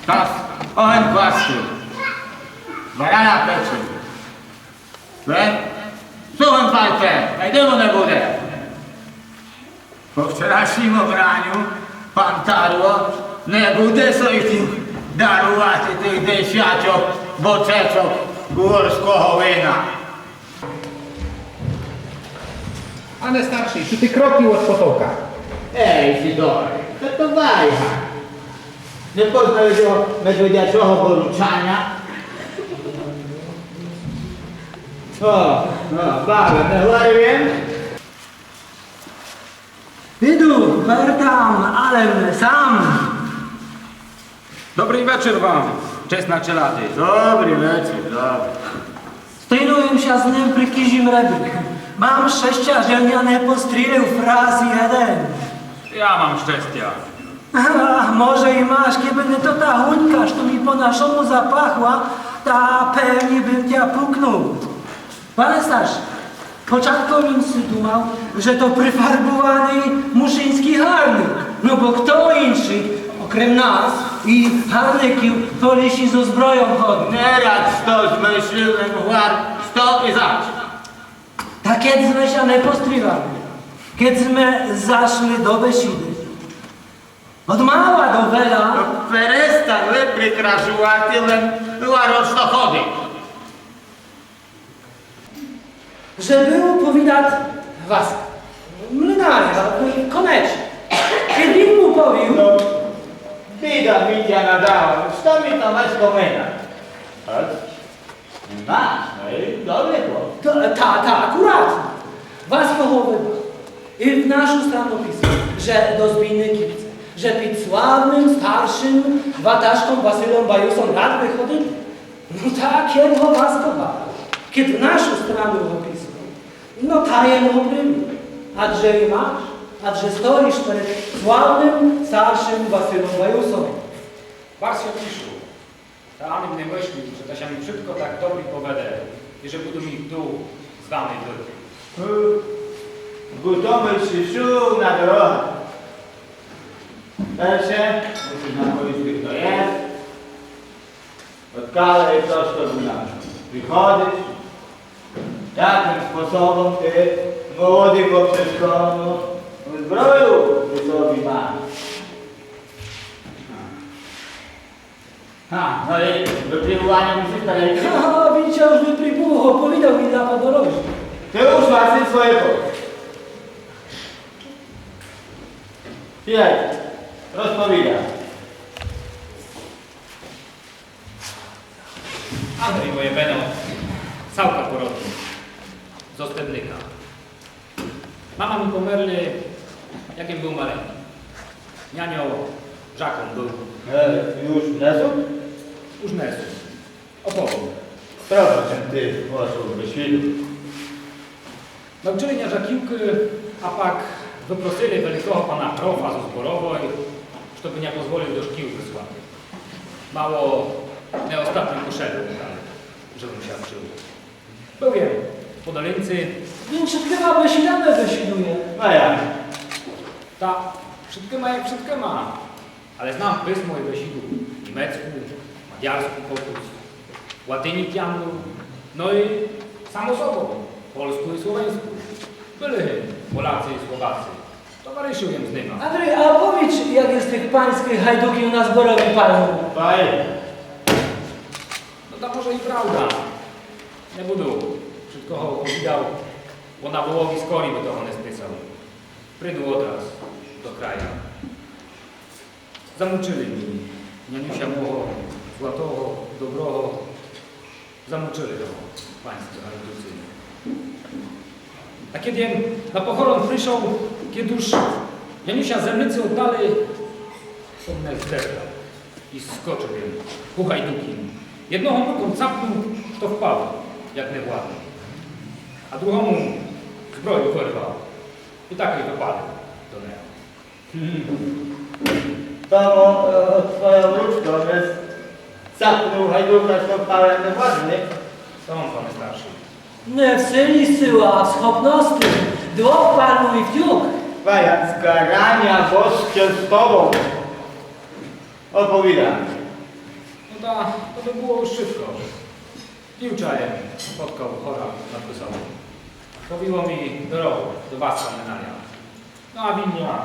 час огонь класти, барана печи. Е? Слухам, панче, най дыму не буде. По вчорашнім обраню пан Тарло не буде собі дарувати тых десятьох бочечок угорского вина. Пане старшый, што ты кроки од потока? Ей, Сідоре, та то вайга. Не познав єсь його медведячого боручаня? О, о, бабе, не говорив єм? Іду, вертам, але сам. Добрый вечер вам, чесна челядь. Добрый вечер, добрый. Стрінув єм ся з ним при кіжім ребрі. Мам щестя, же ня не пострілив фрас єден. Я мам щестя. Ах, може і маш, кебы не то та гунька, што мі по нашому запахла, та певні бым тя пукнув. Пане старшый, початком єм си думав, же то прифарбуваный мушыньскій гарник, но бо хто іншый, окрем нас і гарників, по лісі зо збройом ходит? Тераз то змышлив, лем гвар, што і зач. Та кед зме ся не пострілали, кед зме зашли до бесіды, од мала до веля. Но перестань лем прикражувати, лем гвар, од што ходит. Же быв повідат Васка млинаря, конечні. Кед єм му повів. Но, біда мі тя надала, што мі там меш поминат? А? Маш, но і добрый хлоп. Та, та, та, акуратно. Васка го выбрав. І в нашу страну писав, же до збійників іде, же під славным старшым ватажком Василом Баюсом рад бы ходити. Но та кед го Васка бавив, кед в нашу страну го писав, но та єм го примів. Адже і маш, адже стоїш перед славным старшым Василом Баюсом. Барз ся тішу. Та ани не мыслів, же то ся мі вшытко так добрі поведе і же буду міг ту з вами быти. Е, бо то мыслиш на дорогу. Перше, мусиш нам повісти, хто єс. Одкале єс, што до нас приходиш, якым способом ты молодых хлопчиськов, зброю при собі маш. А, но і выпрібуваня мусиш перейти. Ха-ха, він ся уж выпрібував, оповідав мі на подорожі. Ты уж, Василь, своє повів. Сідай, розповідай. Андрій моє мено, Савка по роду, зо Стеблика. Мама мі померли, як єм быв маленькый. Няньо Жаком был. Е, юж несут? Юж несут. Оповім. Правда, чим ты вашу бесіду. Навчили ня жаківкы, а пак выпросили великого пана грофа зо Зборовой, што бы ня позволив до шкіл выслати. Мало не остатню кошелю дали, жебым ся вчыв. Был єм в Подолинци. Він вшыткыма бесідами бесідує. А як? Та вшыткыма як вшыткыма. Але знам писмо і бесіду німецку, мадярску покус, латині тямлю, но і, само собом, польску і словеньску. Были Поляци і Словаци. Товаришыл єм з нима. Андрій, а повідж, як єст тых паньскых гайдуків на Зборовій палні? Фай. Но та може і правда. Не буду вшыткого оповідал, бо на воловій скорі бы того не списал. Приду одраз до края. Замучыли мі нянюся мого, златого, доброго, замучыли го паньскы гайдуци. А кед єм на похорон пришол, кед уж нянюся землици оддали, то ме здерли і скочыл єм ку гайдукім. Єдного муком цапнул, што впал, як невладный, а другому зброю вырвал. І так і выпали до него. Тамо, е, твоя внучка, ож цапнул гайдука, што впал, як невладный. Што вам, пане старшый? Не в силі сила, а в схопности. Двох пануй втюк. Твоя згараня, бо з тобом. Оповідай. Но та, то бы было уж вшытко. Дівча єм споткал горах над Высоком. Повіло мі дорогу до вас, пане Наря. Но а він ня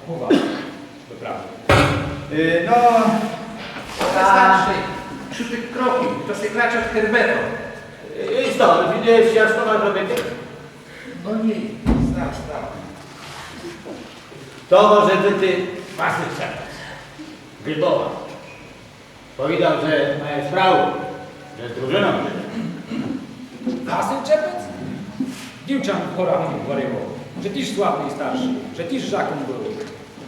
губа выправил. Е, но, пане старшый, чути крокы, хтось крач од хербетом. Е, і што, видиш, як то мам робити? Но ні, став, став. То може быти Василь Чепец. Глібова. Повідал, же має справу, же з дружыном жыє. Василь Чепец? Дівча в горах о нім гварило, же тіж славный старшый, же тіж жаком был,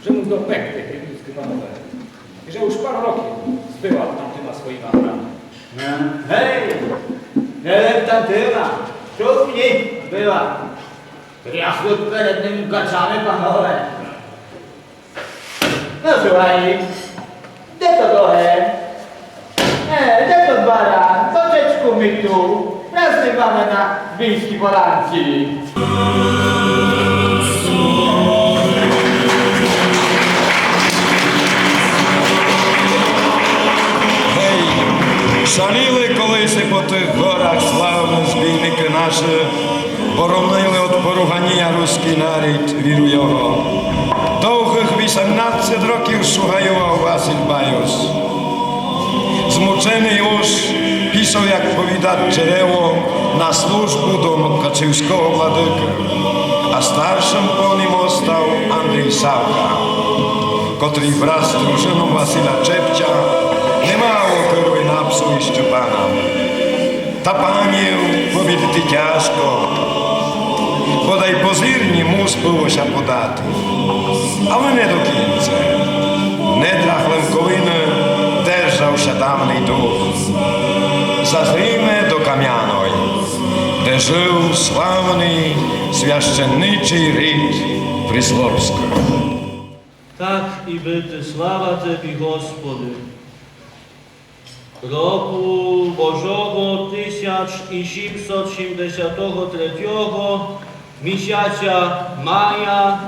же му допекли глібівскы панове. І же уж пару років збыла тамтыма своіма горами. Е, гей, не лем тамтыма, што в ніх збыла. Трясли перед ним гачами панове. Но слухай, де то дорогы? Е, де то баран? Дочечку мі ту, раз не маме на бійскій полянці. Гей, шаліли колиси по тых горах славны збійникы нашы, боронили од поруганя руськый нарід, віру його. Довгых вісемнадцет років шугайовал Василь Баюс. Змученый уж пішол, як повідат джерело, на службу до мукачівского владыкы, а старшым по нім остал Андрій Савка, котрый враз з дружыном Василя Чепця не мал опоры на псу і щепана. Та панів побідити тяжко, бодай позірні мус было ся подати. Але не до кінця. В недрах Лемковины держав ся давный дух. Зазріме до Камяной, де жыл славный священничый рід Прислопскых. Так і быти, слава Тебі, Господи. Року Божого тисяч і сімсот сімдесятого третього, місяця мая,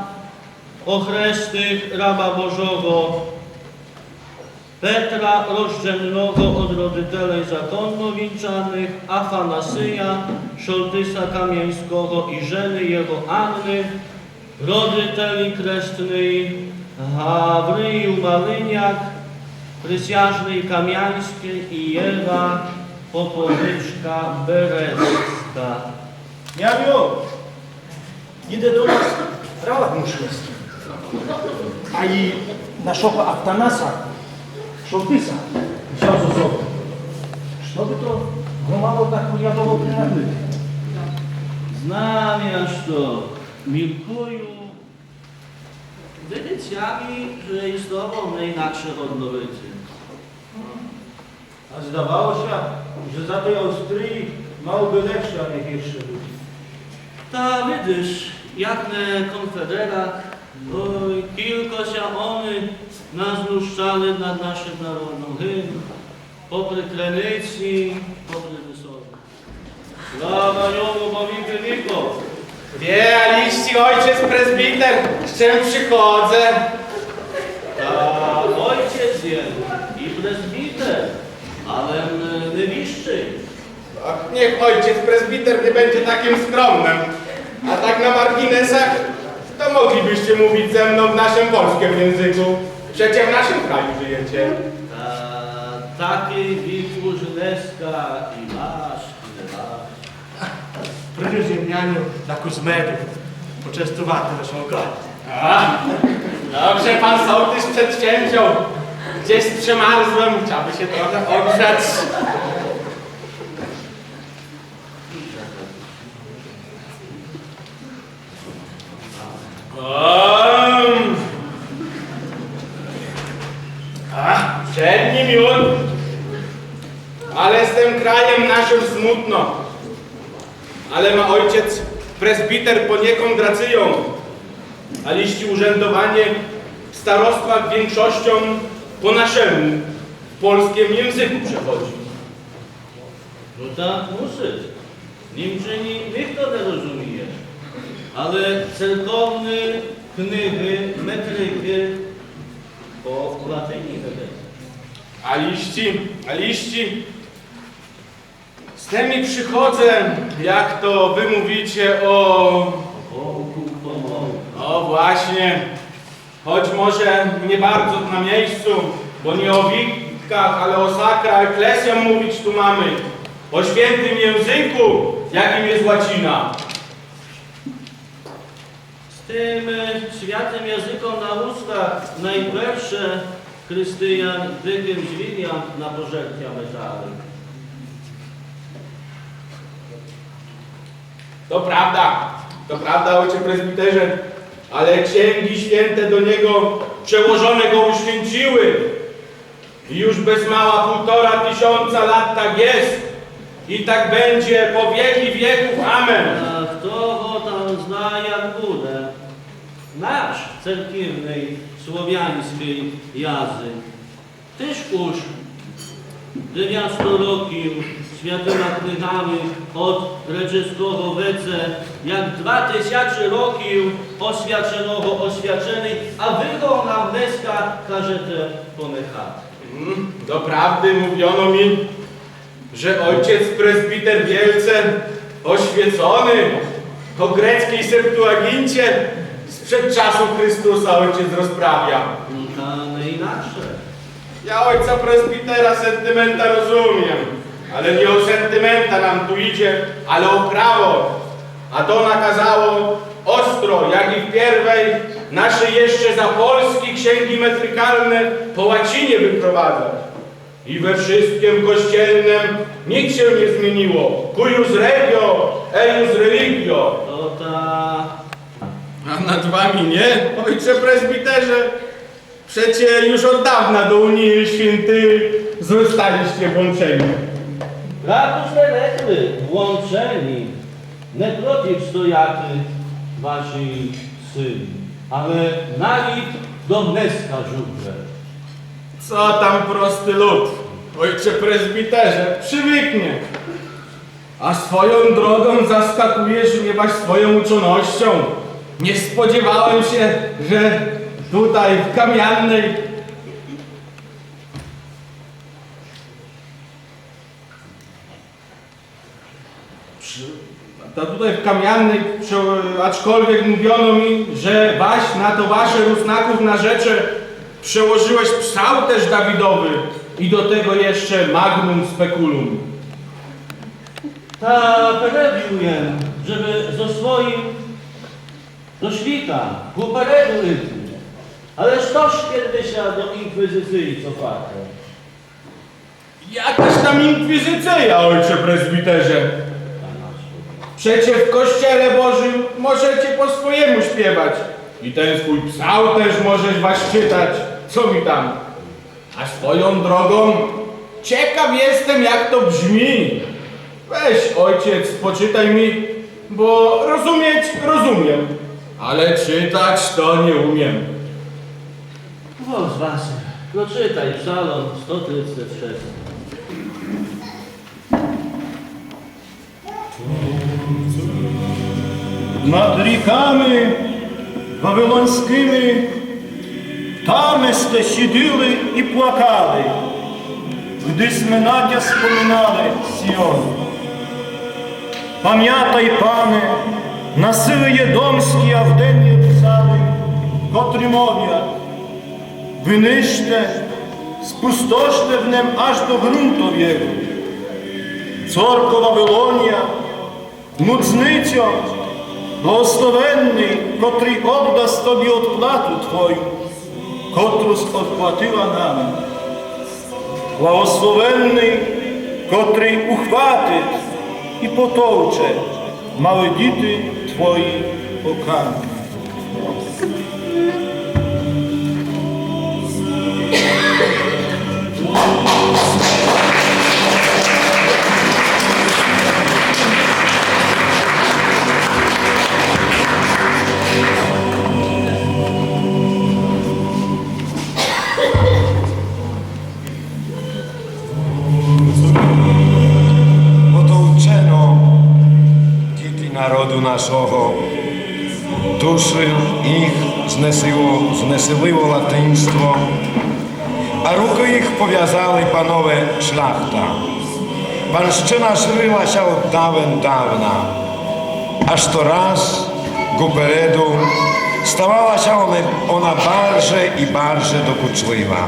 охрестих раба Божого Петра, рожденного од родителей законно вінчаных Афанасия, шолтиса камяньского, і жены його Анны, родителі крестный Гавриїл Малиняк, присяжный камяньскый, і Єва Поповичка Берецка. Няню, іде до нас раб мушиньскій. А і нашого Афанаса, шолтиса, взяв зо собом. Што бы то го мало так порядово принадити? Знам я што, міркую. Видить ся мі, же і з тобом не інакше годно выти. А здавало ся, же за той Австриі мало бы легше, а не гірше быти. Та видиш, як не конфедерат, ой, кілько ся они назнущали над нашым народом, гин, попри Криници, попри Высови. Слава йому, бо він вымикал. Вє, алісьці, ойчец презвітер, з чим приходзы. Та ойчец єм і презвітер, але м, не віщий. Ах, нєх ойчец презвітер не бенде такым скромным. А так на маргінесах, то моглі бысьце мовиц зе мном в нашым польскым єнзыку. Прецеж в нашым краю жыєце. Та такій вік уж днеска і наш, і не наш. Принюс єм, няню, дакус меду почестувати нашого гостя. А, dobrze pan sołtys przedsięwziął. Gdzieś przemarzłem, trzeba by się trochę ogrzać. Ем. А, przedni miód. Ale z tym krajem naszym smutno. Ale ma ojciec prezbiter poniekąd racją, a liści urzędowanie w starostwach większością po naszemu, w polskim języku przechodzi. Но так мусит. Німчыні нихто не розуміє, але церковны книгы, метрикы по латині ведуть. Алісьці, алісьці, з тым і приходзы, як то вы мовице, о... О, właśnie. Choć może nie bardzo na miejscu, bo nie o witkach, ale o sacra ecclesiam mówić tu mamy, o świętym języku, jakim jest łacina. З тым, е, святым языком на устах найперше християн дикым звірям на пожертя метали. To prawda, to prawda, ojcze prezbiterze, ale księgi święte do niego przełożone go uświęciły. I już bez mała półtora tysiąca lat tak jest i tak będzie po wieki wieków. Amen. А хто го там знає, як буде? Наш церківный славяньскый язык тыж уж девятсто років святыма книгами од греческого веце, як два тисячы років освяченого освяченый, а вы го нам днеска кажете понехати. Mm, doprawdy mówiono mi, że ojciec prezbiter wielce oświecony o greckiej Septuagincie sprzed czasu Chrystusa ojciec rozprawia. Та не інакше. Ja ojca prezbitera sentymenta rozumiem, ale nie o sentymenta nam tu idzie, ale o prawo. A to nakazało ostro, jak i w pierwej nasze jeszcze za Polski księgi metrykalne po łacinie wyprowadzać. I we wszystkim kościelnym nic się nie zmieniło. Cuius regio, eius religio. То та... A nad wami nie, ojcze prezbiterze? Przecie już od dawna do Unii Świętej zostaliście włączeni. Правду сте рекли, влучені, не противстояти вашій силі, але навіть до днеска жудже. Co tam prosty lud, ojcze prezbiterze, przywyknie. A swoją drogą zaskakujesz mnie waś swoją uczonością. Nie spodziewałem się, że tutaj w Kamiannej... Przy... A tutaj w Kamiannej, prze... aczkolwiek mówiono mi, że waś na to wasze Rusnaków narzęcze przełożyłeś psałterz Dawidowy i do tego jeszcze magnum speculum. Та перевів єм, жебы зо своім досвітом упереду іти. Але што ж, кедь ся до інквізіції цофате? Jakaż tam inkwizycyja, ojcze prezbiterze? Przecie w kościele Bożym możecie po swojemu śpiewać. I ten swój psałterz możesz waś czytać, co mi tam. A swoją drogą, ciekaw jestem, jak to brzmi. Weź, ojciec, poczytaj mi, bo rozumieć rozumiem, ale czytać to nie umiem. Вось, Васю, прочитай Псалом сто тридцять шест. Над ріками вавилоньскыми там сте сідили і плакали, гды сме на тя споминали, Сіон. Памятай, Пане, на силы єдомскі, Авден, Єрусалим, котры мовят: вынищте, спустоште в нем аж до ґрунтов єго. Цорко Вавилония, нудзницьо, благословенный, котрый оддаст тобі одплату твою, котру сь одплатила нам. Благословенный, котрый ухватит і потовче малы діти твої оками. Потовчено діти народу нашого, душы їх знесило, знесилило латинство, а рукы їх повязали панове шляхта. Панщына шырила ся од давен давна, аж то раз гупереду ставала ся она, она барже і барже докучлива.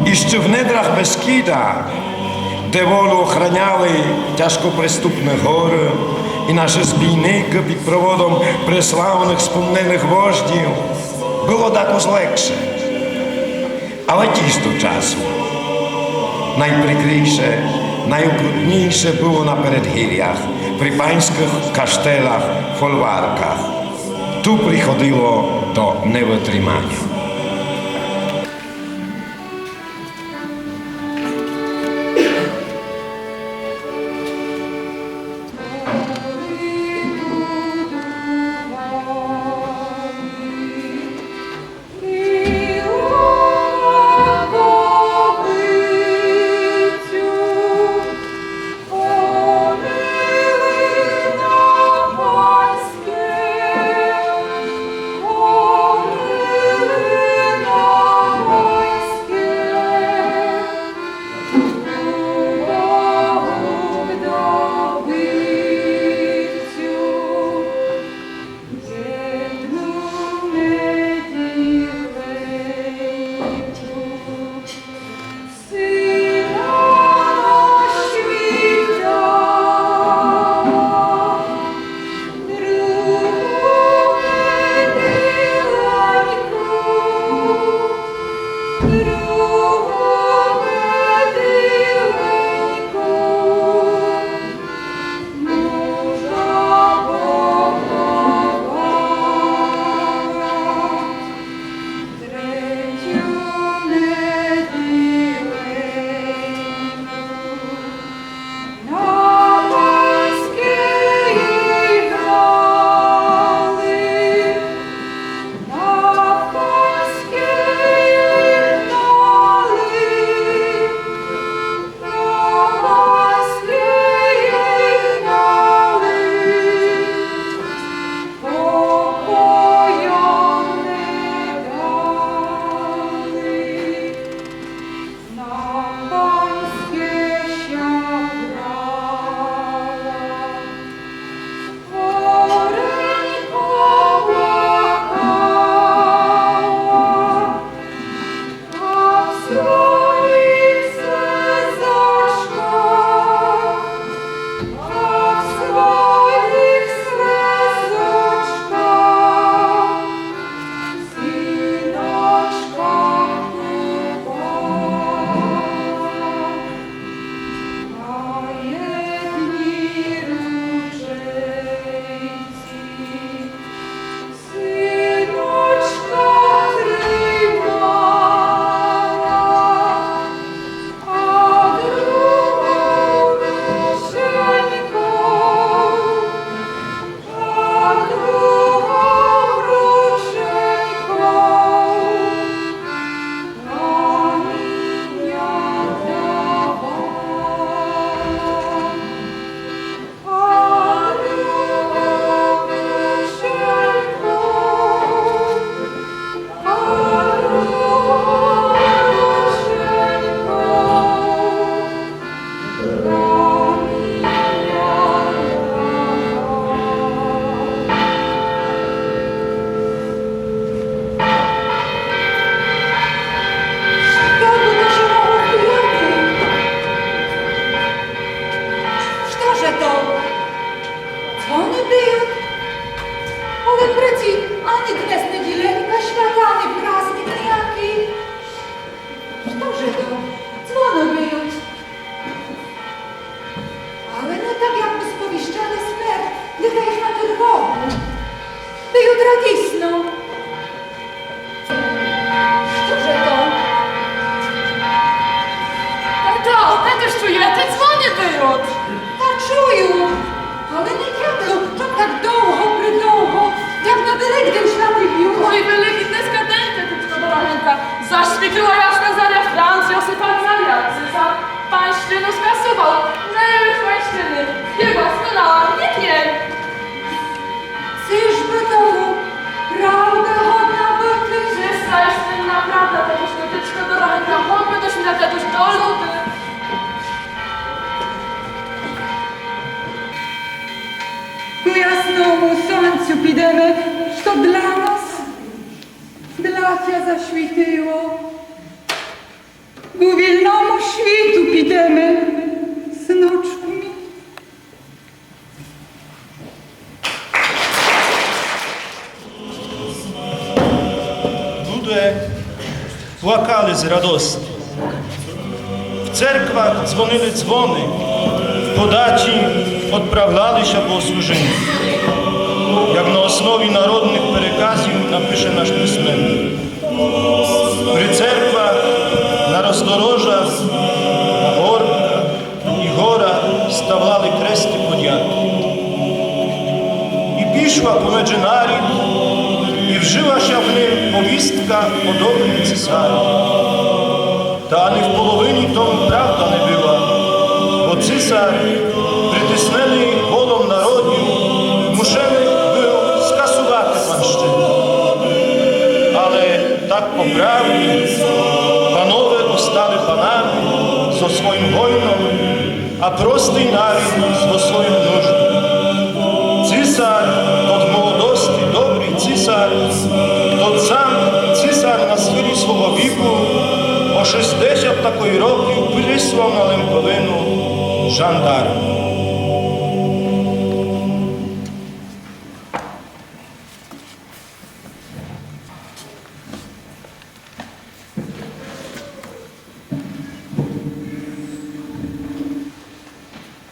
Іщы в недрах Бескіда, де волю охраняли тяжкоприступны горы і нашы збійникы під проводом преславных спомненых вождів, было дакус легше. Але тіж до часу. Найприкрійше, найокрутнійше было на передгірях, при паньскых каштелях, фольварках. Ту приходило до невытриманя. Засвітила ясна заря, Франц Йосиф Арсаріан цисар панщыну скасувал, не любит панщыны, єгова сконала, не пєм. Ци ж бы то правда годна быти? Ци ся єст направда, та то што тычка дорога, та годна быти, што тычка дорога. Ку ясному сонцю підеме, што для нас, для тя засвітило. Ку вільному світу підеме, сыночку мій. Люде плакали з радости. В церквах дзвонили дзвоны, в Подачі одправляли ся богослужыня, як на основі народных переказів напише наш писменник. При церквах, на роздорожах, на горбках і горах ставляли кресты подяки. І пішла помедже нарід, і вжыла ся в ним повістка о добрім цисарю. Та ани в половині тому правда не была, бо цисар, притисненый волом народів, мушеный был скасувати панщыну. Але так по правді панове остали панами зо своім гойном, а простый нарід зо своюв нужду. Цисар, тот в молодости добрый цисар, тот сам цисар на схылі свого віку, о шістдесят такой років прислав на Лемковину жандарм.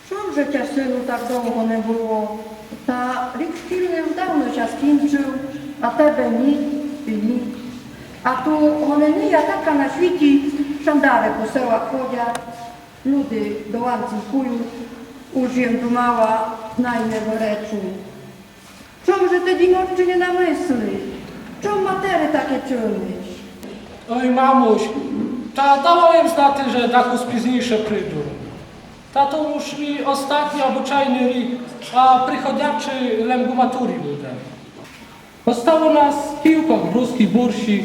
Чом же тя, сыну, так довго не было? Та рік шкільный вдавно ся скінчыв, а тебе ні і ні. А ту гоненя така на світі, шандары по селах ходять, люде до ланців кують, уж єм думала, най не выречу. Чом же ты, діночче, не на мысли? Чом матере таке чыниш? Ой, мамусь, та дала єм знати, же дакус пізнійше приду. Та то уж мій остатній обычайный рік, а приходячый лем ку матурі буде. Остало нас кілько в рускій бурсі,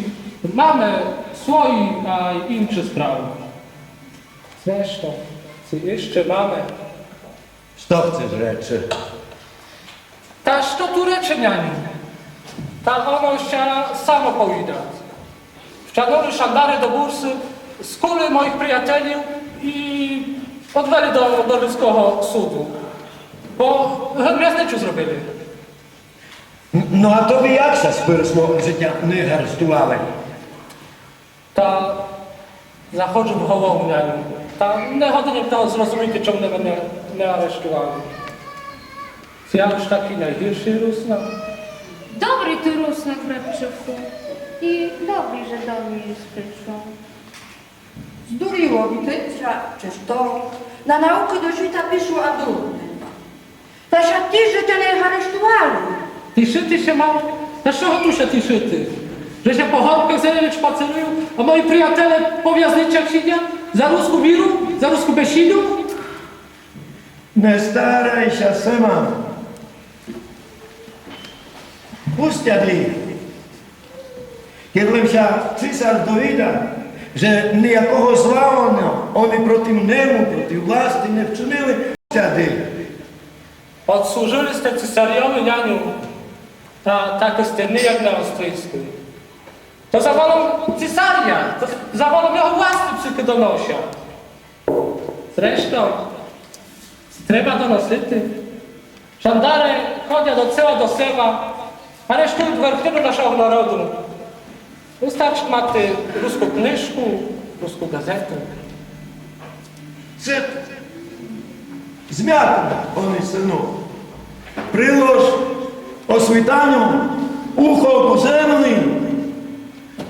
маме свої, а й інші справы. Зрештом, ци іщы маме. Што хцеш речы? Та што ту речы, няню? Та оно ся само повідат. Втягнули шандары до бурсы, скули моїх приятелів і одвели до, до Руського суду. Бо гет вязничу зробили. Н-, но а тобі як ся спирсло, же тя не арештували? Та заходжу в голову, няню. Та не годен єм того зрозуміти, чом мене не, не арештували. Ци я уж такій найгіршый руснак? Добрый ты руснак, братчыку. І добрі, же до мене єс пришов. Здуріло ся ти, чи што? На наукы до світа пішло, а дурне. Та ся тіш, же тя не арештували. Тішыти ся мам? Та з чого ту ся тішыти? Же ся по горбках зеленых шпацирую, а мої приятеле по вязничах сідят? За руску віру? За руску бесіду? Не старай ся, Семан. Пустят їх. Кед лем ся цисар довідат, же ниякого зла они, они проти нему, проти власти не вчынили, сяди. Одслужыли сте цисарьови, няню, та так сте нияк не острийскы. То за волом цисаря, то за волом його власти псыкы доносят. Зрештом, треба доносити. Шандары ходят од села до села, арештуют верхнину нашого народу. Выстарчыт мати руску книжку, руску ґазету. Ци змятен, оне сыну. Прилож о світаню ухо ку землі,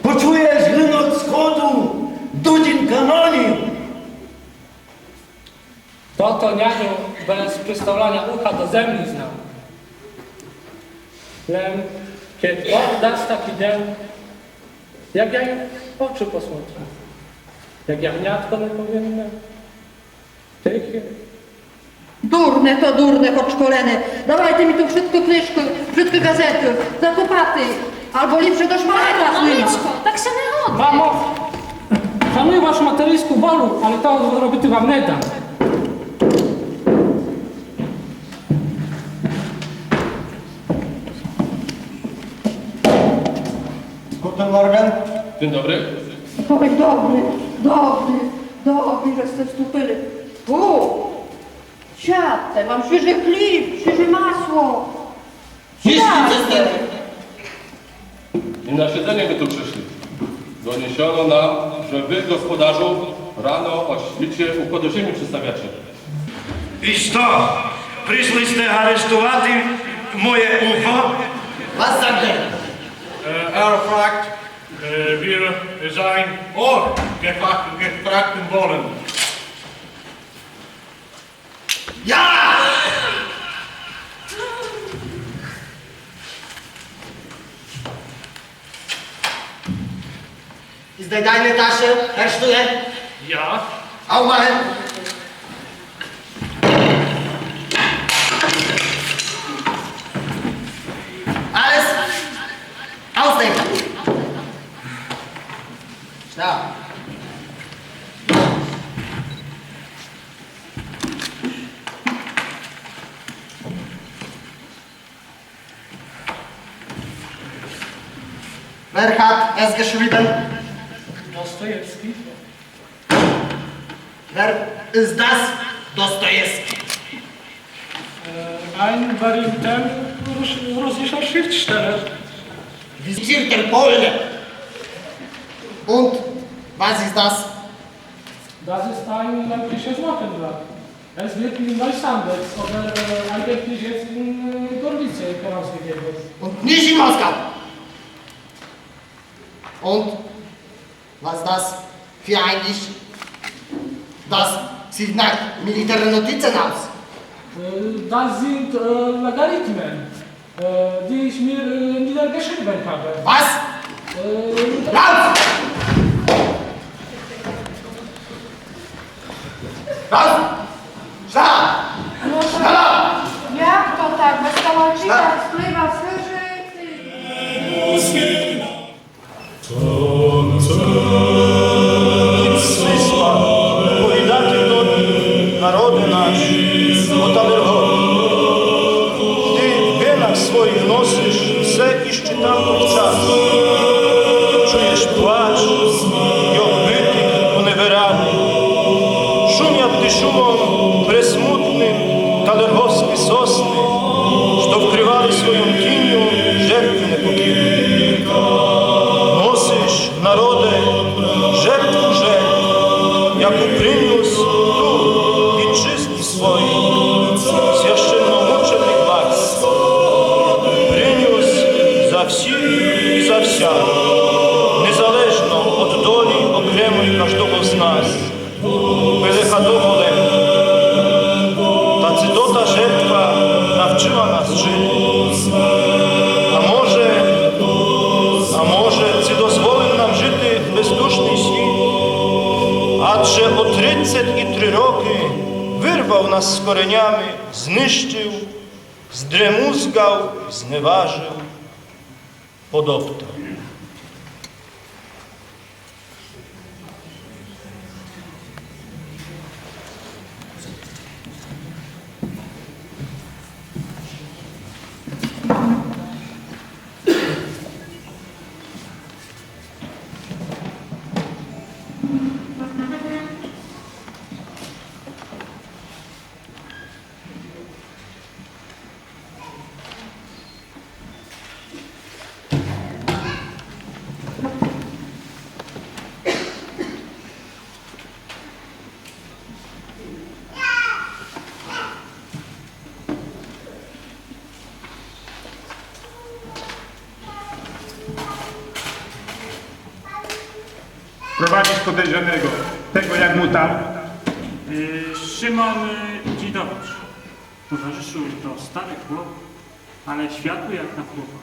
почуєш гын од сходу дудін канонів. Тото, няню, без приставляня уха до землі знам. Лем кед Бог даст такій ден, як я Очы посмотрю. Як ягнятко неповинне, тихе. Дурне то дурне, хоц школене. Давайте мі ту вшытко книжкы, вшытко газеты, закопати. Або ліпше до шпалера з нима. Мамочко, так ся не годит. Мамо, шаную вашу материньску волю, але того робити вам не дам. Guten Morgen. Dzień dobry. Ой, добрый, добрый, добрый, же сте вступили. О, сядте, мам свіжый хліб, свіже масло. Сядте. Nie na siedzenie my tu przyszli. Doniesiono nam, że wy, gospodarzu, rano o świcie układ ziemi przedstawiacie. І што? Пришли сте арештовати моє ухо? Was sagt er? Äh, er fragt, äh, wir sein Ohr gefragt, gefragt wollen. Ja! Ist das deine Tasche, Herr Student? Ja. Aufmachen! Alles ausnehmen! Schnell! Wer hat es geschrieben? Dostojewski. Wer ist das Dostojewski? Äh, ein berühmter russ-, russischer Schriftsteller. Visitierter Pole. Und was ist das? Das ist ein lenkisches Wochenblatt. Es wird in Neusandet oder, äh, eigentlich jetzt in, äh, Gorlice herausgegeben. Und nicht in Moskau. Und was das für ein ist? Das sieht nach Militärnotizen aus. Äh, das sind, äh, Logarithmen, äh, die ich mir, äh, niedergeschrieben habe. Was? Äh, Raus! Raus! Schneller! Schneller! Як то так? Без калачика сплива служити. Ніт смысла оповідати тобі, народе наш, о Талергофі. Ты в венах своїх носиш все іщи тамтот час. Чуєш плач, як битых у невірянї. Шумят ти шумом пресмутным талергофскы сосны, што вкрывали своюм тіньом жертвы непокірны. Носиш, народе, жертву жертв, яку принюс ту вітчизні своій священномученик Макс. Принюс за всіх і за вся, незалежно од долі окремой каждого з нас. Пили хату голем. Та ци тота жертва навчыла нас жыти? А може, а може, ци дозволив нам жыти бездушный світ? Адже о тридцет і три рокы вырвав нас з коренями, знищив, здремузгав, зневажив, подоптав. Prowadzić podejrzanego, tego jak mu tam? Y, Szymon, y, Dzidowicz. Towarzyszu, to stary chłop, ale światły jak na chłopa.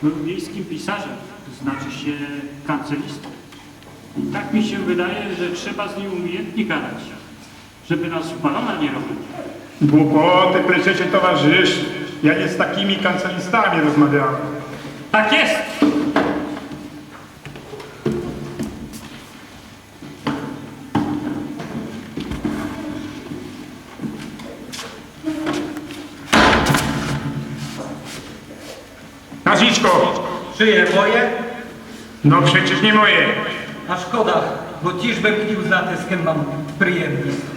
Był wiejskim pisarzem, to znaczy się kancelistą. Tak mi się wydaje, że trzeba z nim umiejętnie gadać, żeby nas w balona nie robić. Głupoty pleciecie, towarzyszu. Ja nie z takimi kancelistami rozmawiałem. Tak jest! Nazwisko! Czyje? Moje? No przecież nie moje. A szkoda, bo téż bym chcôł znac, z kim mam prziємность.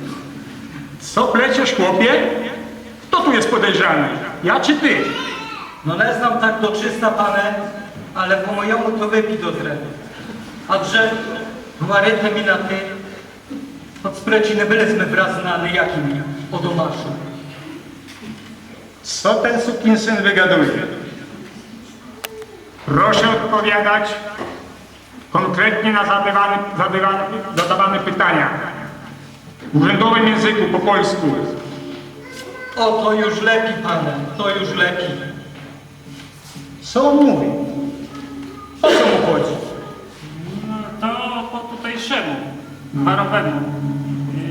Co pleciesz, chłopie? Kto tu jest podejrzany? Ja czy ty? No, не знам tak do czysta, panie, ale po mojému to wypij do zdrowia. A że gwarite mi na ty, choc przecież nie byłysmy wraz na nijakim odomaszu. Co ten sukinsyn wygaduje? Proszę odpowiadać konkretnie na zadawane, zadawane, zadawane pytania. W urzędowym języku, po polsku. O, to już lepiej, panie, to już lepiej. Co on mówi? O co mu chodzi? No, to po tutejszemu, barowemu.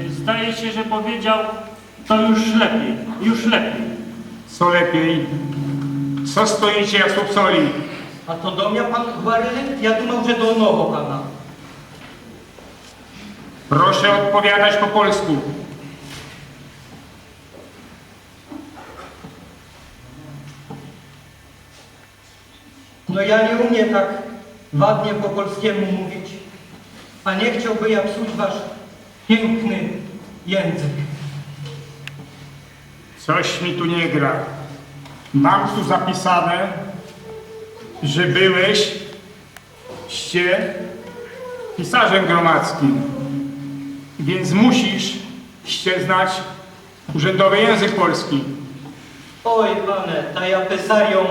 Y, zdaje się, że powiedział: „To już lepiej, już lepiej”. Co lepiej? Co stoicie jak słup soli? A to do mie pan gwarili? Ja dumał, że do onego pana. Proszę odpowiadać po polsku. No, ja nie umiem tak ładnie po polskiemu mówić, a nie chciałbym ja psuć wasz piękny język. Coś mi tu nie gra. Mam tu zapisane, że byłeś ście pisarzem gromadzkim, więc musisz ście znać urzędowy język polski. Oj, panie, ta ja pisarią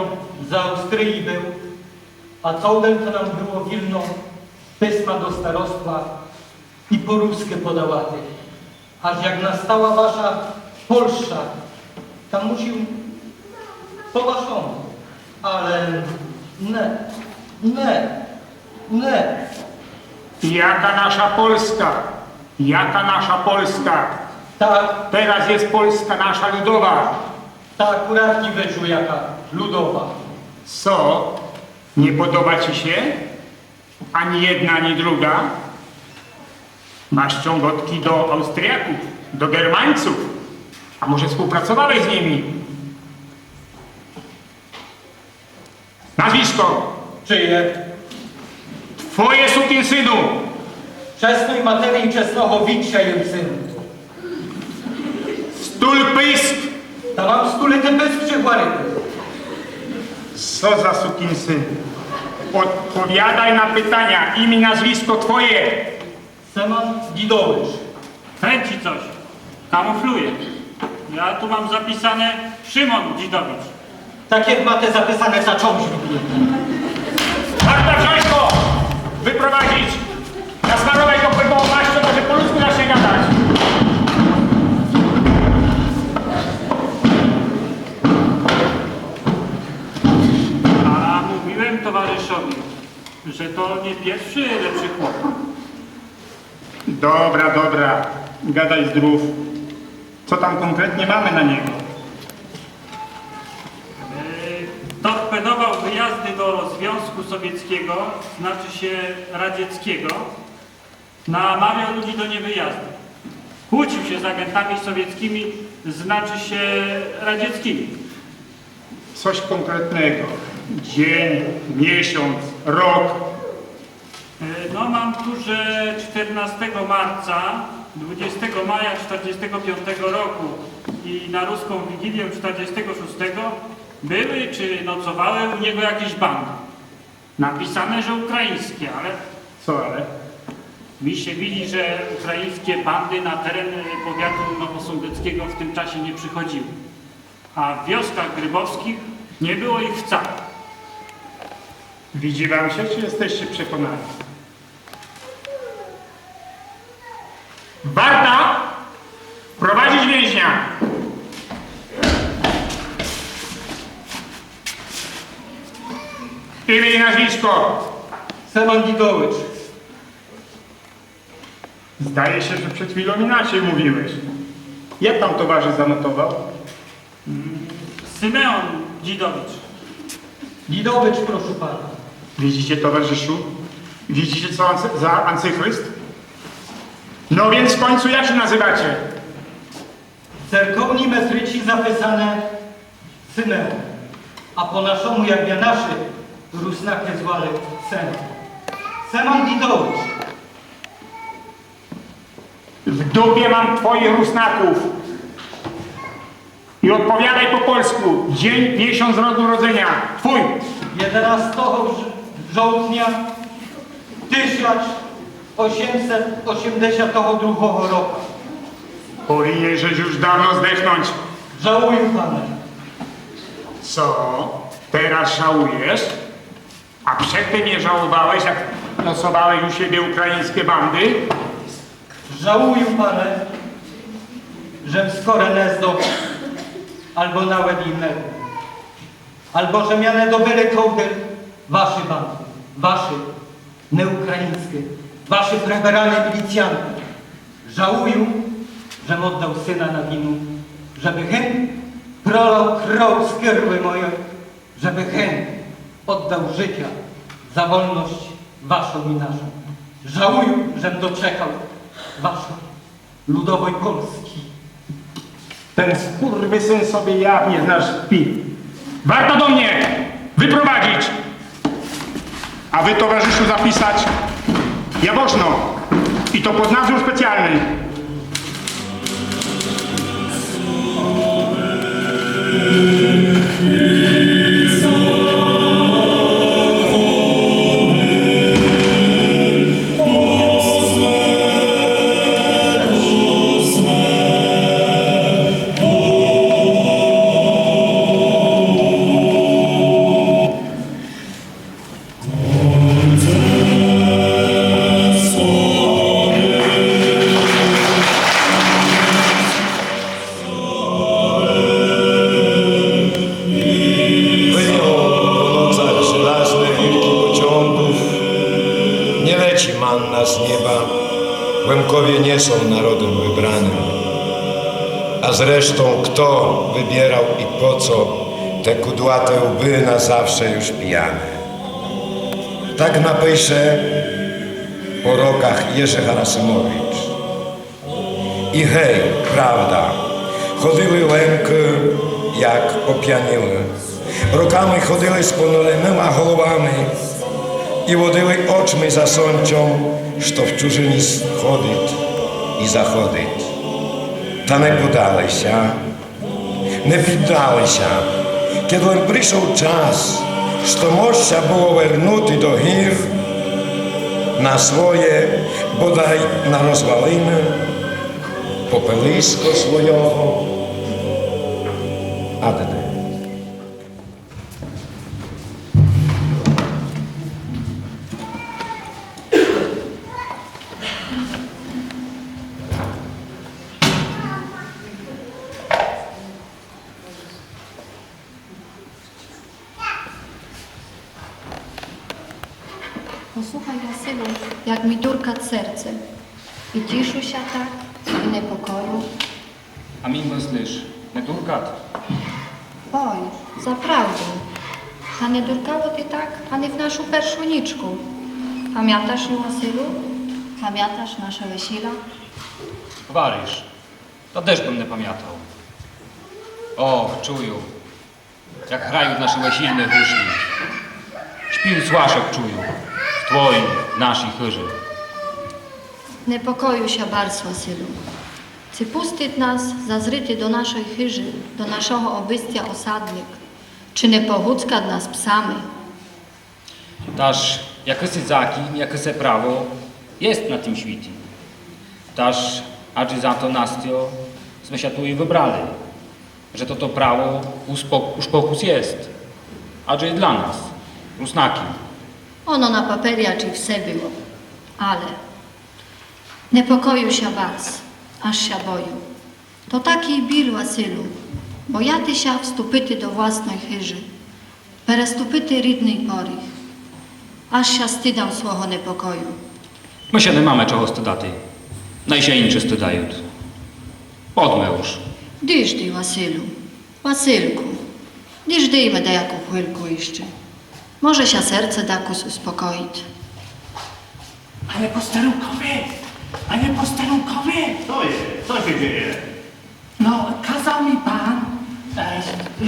z Austrii był, a co ode to nam było wilno pisma do starostwa i po rusku podałaty. Aż jak nastała wasza Polsza, tam musił po waszemu. Ale nie, nie, nie. Jaka nasza Polska? Jaka nasza Polska? Tak. Teraz jest Polska nasza ludowa. Ta akurat nie wyszło jaka ludowa. Co? Nie podoba ci się? Ani jedna, ani druga. Masz ciągotki do Austriaków, do Germańców, a może współpracowałeś z nimi? Nazwisko! Czyje? Twoje, sukinsynu! Czesnoj materii czesnogo wicia jem syn. Stulpysk! Та мам стулити писк, чи гварити? Co za sukinsyn? Odpowiadaj na pytania. Imię, nazwisko twoje. Семан Дідович. Kręci coś. Kamufluje. Ja tu mam zapisane Szymon Dzidowicz. Tak jak macie zapisane, za czymś lubię. Warta, wziąć go! Wyprowadzić! Nasmarować go płynną maścią, może po ludzku zacznie gadać. A mówiłem towarzyszowi, że to nie pierwszy lepszy chłop. Dobra, dobra, gadaj zdrów. Co tam konkretnie mamy na niego? E, torpedował wyjazdy do Związku Sowieckiego, znaczy się radzieckiego, namawiał ludzi do niewyjazdu. Kłócił się z agentami sowieckimi, znaczy się radzieckimi. Coś konkretnego. Dzień, miesiąc, rok. E, no, mam tu, że czternastego marca, dwudziestego maja czterdziestego piątego roku i na ruską Wigilię czterdziestego szóstego były czy nocowały u niego jakieś bandy. Napisane, że ukraińskie, ale... Co ale? Mi się widzi, że ukraińskie bandy na teren, e, powiatu nowosądeckiego w tym czasie nie przychodziły. A w wioskach grybowskich nie było ich wcale. Widzi wam się, czy jesteście przekonani? Warta! Prowadzić więźnia! Imię i nazwisko! Семан Дідович. Zdaje się, że przed chwilą inaczej mówiłeś. Jak tam towarzysz zanotował? Simeon Dzidowicz. Dzidowicz, proszę pana. Widzicie, towarzyszu? Widzicie, co ancy- za antychryst? No więc w końcu jak się nazywacie? W cerkowny metrice zapisane Simeon, a po naszemu, jak mianasze Rusnakë zwałë, Seman. Seman Dzidowicz. W dupie mam twoich Rusnaków. I odpowiadaj po polsku. Dzień, miesiąc, rok urodzenia. Twój. Jedenastego żo- żołdnia tysiąc osiemset osiemdziesiątego drugiego roku. Powinieneś już dawno zdechnąć. Żałuję, panie. Co? Teraz żałujesz? A przedtem nie żałowałeś, jak losowałeś u siebie ukraińskie bandy? Żałuję, panie, żem skoro nie zdał, albo nawet innego, albo że miane dobили kołdy wasze bandy, wasze, nie ukraińskie, wasze preberane milicjanty. Żałuję, żem oddał syna na winu, żeby hymn prolał krwią skierły mojej, żeby hymn oddał życia za wolność waszą i naszą. Żałuję, żem doczekał waszej ludowej Polski. Ten skurwysyn sobie jawnie z nas kpi. Warta do mnie! Wyprowadzić! A wy, towarzyszu, zapisać Jaworzno. I to pod nadzór specjalny. Wyją po nocach żelazne wilki pociągów, nie leci manna z nieba, Łemkowie nie są narodem wybranym. A zresztą kto wybierał i po co te kudłate łby na zawsze już pijane? Tak napisze po rokach Jerzy Harasymowicz. І гей, правда, ходили Лемкы, як опянілы. Роками ходили з понурыма головами і водили очми за сонцем, што в чужині сходить і заходить. Та не подали ся. Не піддали ся, кед лем пришов час, што мож ся было вернути до гір на своє, бодай на розвалины попелиско свойого адеде. Послухай, Василю, як мі дуркат серце. І тішу ся так, і непокою. А мі, мыслиш, не дуркат? Ой, заправду. Та не дуркало ти так ани в нашу першу нічку. Памяташ ю, Василю? Памяташ наше весіля? Гвариш, та де ж бым не памятал? Ох, чую, як грають наші весільні гуслі. Шпів свашок чую в твоій, нашій хыжи. Непокою ся барз, Василю. Ци пустит нас зазрити до нашой хыжи, до нашого обыстя осадник? Ци не погуцкат нас псами? Таж якысий закін, якысе право єст на тым світі. Таж адже за то, Настьо, сме ся ту і выбрали, же тото право уж пок-, уж покус єст. Адже і для нас, Руснаків. Оно на папері ачі все было, але непокою ся барз, аж ся бою. То такій біль, Василю, бояти ся вступити до власной хыжи, переступити рідный поріг. Аж ся стыдам свого непокою. Мы ся не маме чого стыдати. Най ся инчы стыдают. Подме уж. Діждий, Василю. Васильку, діждийме даяку хвильку іщы. Може ся серце дакус успокоіт. Panie posterunkowy! Panie posterunkowy! Co jest? Co się dzieje? No, kazał mi pan, e,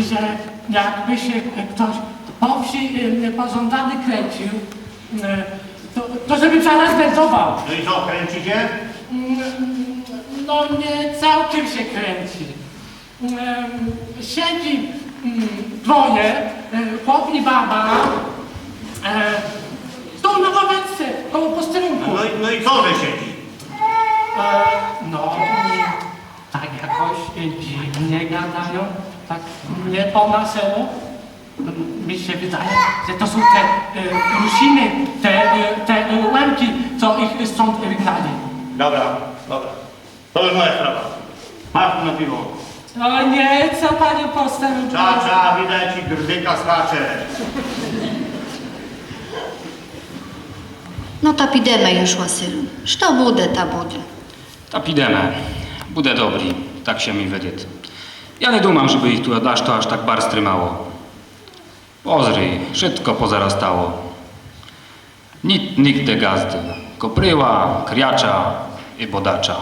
że jakby się ktoś po wsi, e, niepożądany kręcił, e, to, to żebym zaraz meldował. No i co, kręci się? Mm, no nie całkiem się kręci. Em, siedzi, mm, dwoje, e, chłop i baba, e, tu na ławeczce koło posterunku. No i, no i co, że siedzi? E, no, tak jakoś, e, dziwnie gadają, tak nie po naszemu. Mi się wydaje, że to są te, e, Rusiny, te, e, te, e, Łemki, co ich stąd wygnali. Dobra, dobra. To już moja sprawa. Masz tu na piwo. O nie, co, panie posterunkowy? Cza, cza, widzę, ci grdyka skacze. Но та підеме юж, Василю. Што буде, та буде. Та підеме. Буде добрі, так ся мі видит. Я не думам, жебы їх ту дашто аж так барз тримало. Позрий, вшытко позарастало. Ніт нигде ґазды. Коприва, кряча і бодача.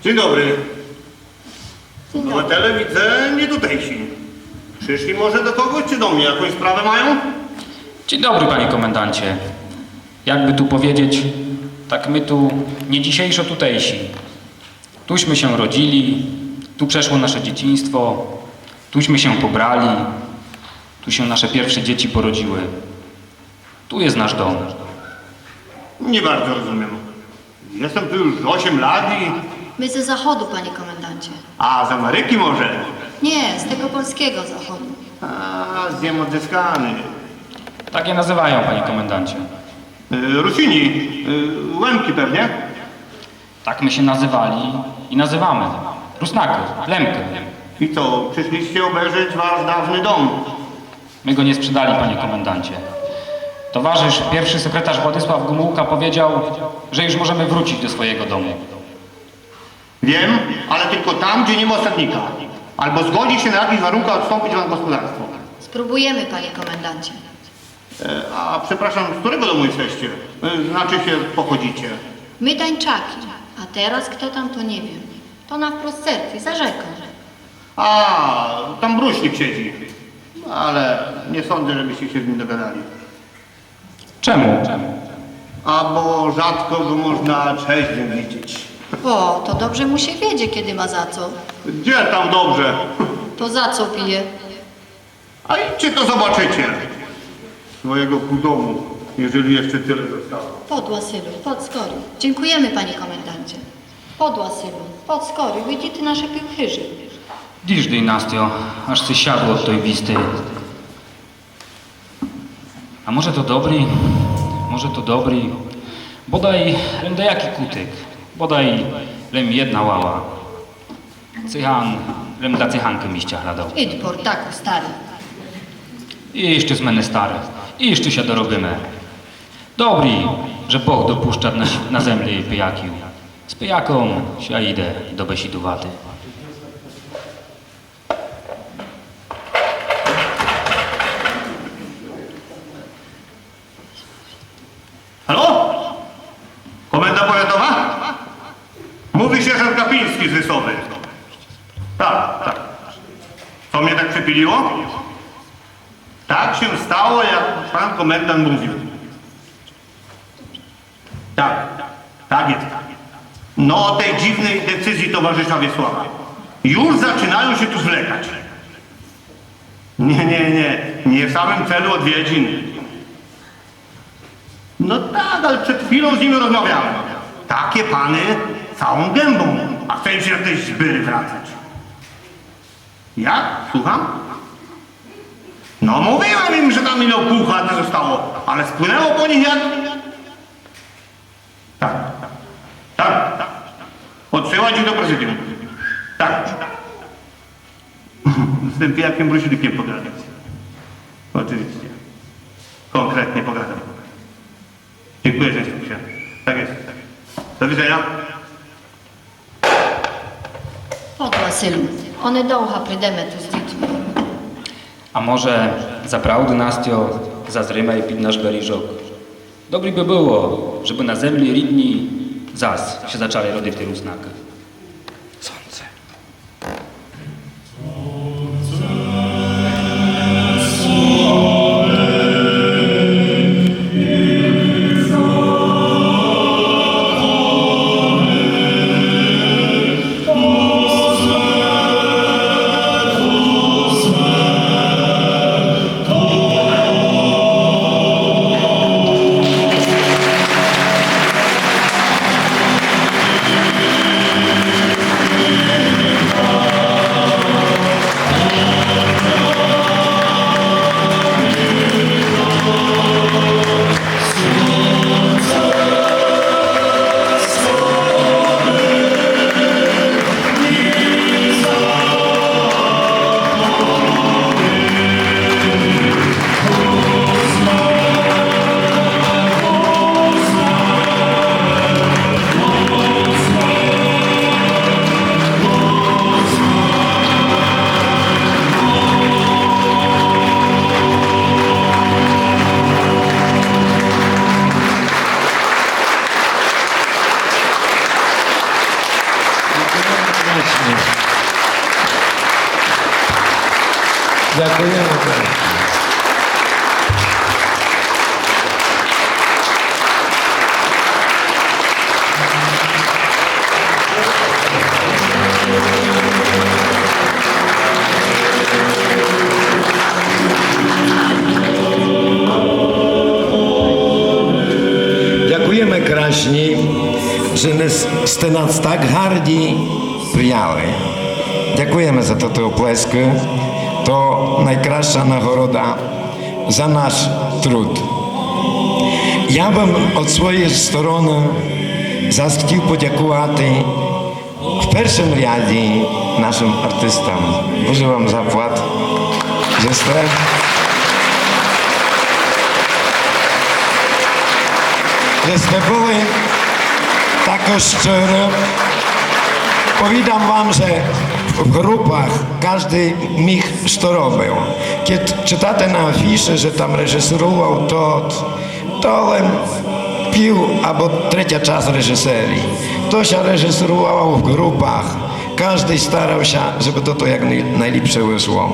Dzień dobry. Dzień dobry. Obywatele, widzę, nie tutejsi. Przyszli może do kogoś, czy do mnie jakąś sprawę mają? Dzień dobry, panie komendancie. Jakby tu powiedzieć, tak my tu nie dzisiejszo tutejsi. Tuśmy się rodzili, tu przeszło nasze dzieciństwo, tuśmy się pobrali, tu się nasze pierwsze dzieci porodziły. Tu jest nasz dom. Nie bardzo rozumiem. Jestem tu już osiem lat i... My ze zachodu, panie komendancie. A, z Ameryki może? Nie, z tego polskiego zachodu. A, z ziem odzyskanych. Tak je nazywają, panie komendancie. Y, Rusini, y, Łemki pewnie? Tak my się nazywali i nazywamy. Rusnakë, Łemkë. I co, przyszliście obejrzeć wasz dawny dom? My go nie sprzedali, panie komendancie. Towarzysz, pierwszy sekretarz Władysław Gomułka powiedział, że już możemy wrócić do swojego domu. Wiem, ale tylko tam, gdzie nie ma osadnika. Albo zgodzi się na jakichś warunkach odstąpić wam gospodarstwo. Spróbujemy, panie komendancie. E, a przepraszam, z którego domu jesteście? E, znaczy się, pochodzicie? My Dańczaki, a teraz kto tam, to nie wiem. To na wprost cerkwi, za rzeką. A, tam Bruśnik siedzi. Ale nie sądzę, żebyście się z nim dogadali. Czemu? A bo rzadko go można trzeźwym widzieć. O, to dobrze mu się wiedzie, kiedy ma za co. Gdzie tam dobrze? To za co pije? A idźcie, to zobaczycie swojego pół domu, jeżeli jeszcze tyle zostało. Подь, Василю, подь скорі. Dziękujemy, panie komendancie. Подь, Василю, подь скорі, видите, наше пів хыжы. Діждий, Настю, аж ци сядло од той вісти. А може то добрі, може то добрі. Бодай лем даякій кутик, бодай лем єдна лава. Циган, лем для циганкы місця глядав. Ид, портаку старый. І іщы сме не стары, і іщы ся доробиме. Добрі, же Бог допущат на, на землі пияків. З пияком ся іде добесідувати. Halo? Komenda powiatowa? Mówi sierżant Kapiński z Wysowy. Tak, tak. Co mnie tak przypiliło? Tak się stało, jak pan komendant mówił. Tak, tak jest. No, o tej dziwnej decyzji towarzysza Wiesława. Już zaczynają się tu zwlekać. Nie, nie, nie. Nie w samym celu odwiedzin. No tak, ale przed chwilą z nimi rozmawiałem. Takie pany całą gębą, a chce im się na te zbyry wracać. Jak? Słucham? No mówiłem im, że tam ino pół chaty zostało, ale spłynęło po nich jak... Tak, tak, tak. Odsyłać ich do prezydium. Tak. Z tym pijakiem Brusidykiem pogadać. Oczywiście. Konkretnie pogadam. Dziękuję, że słucham. Tak jest. Do widzenia. От, Василю, онедовга придеме ту з дїтми. А може, заправду, Настьо, зазриме й під наш беріжок? Добрі бы было, жебы на землі рідній зас ся зачали родити руснакы. Сонце. Дякуєме. Дякуєме красні, же не с-, сте нас так гарді прияли. Дякуєме за тоты оплескы. То найкрасша нагорода за наш труд. Я бым од своєй стороны зас хотів подякувати в першым ряді нашым артистам. Дуже вам заплат, же сте, же сте были так щиры. Повідам вам, же в групах каждый міг, што робив. Кед читате на афіші, же там режісерував тот, то лем пів або третя част режісерії. То ся режісерувало в групах. Каждый старав ся, жебы тото як най-, найліпше вышло.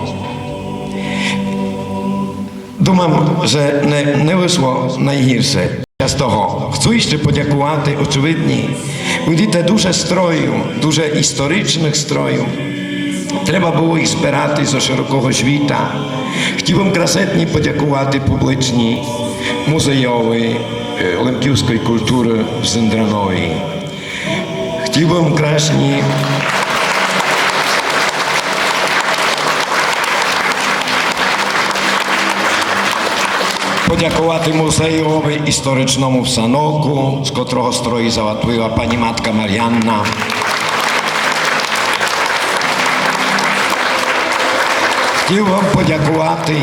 Думам, же не, не вышло найгірше. З того хочу іщы подякувати, очевидні, видите, дуже строїв, дуже історичных строїв. Треба было їх збирати зо широкого світа. Хотів бым красетні подякувати публичні музейови, е, лемківской културы в Зындранові. Хотів бым красні подякувати музейови історичному в Саноку, з котрого строю заватлива пані матка Маріанна. Хотів бым подякувати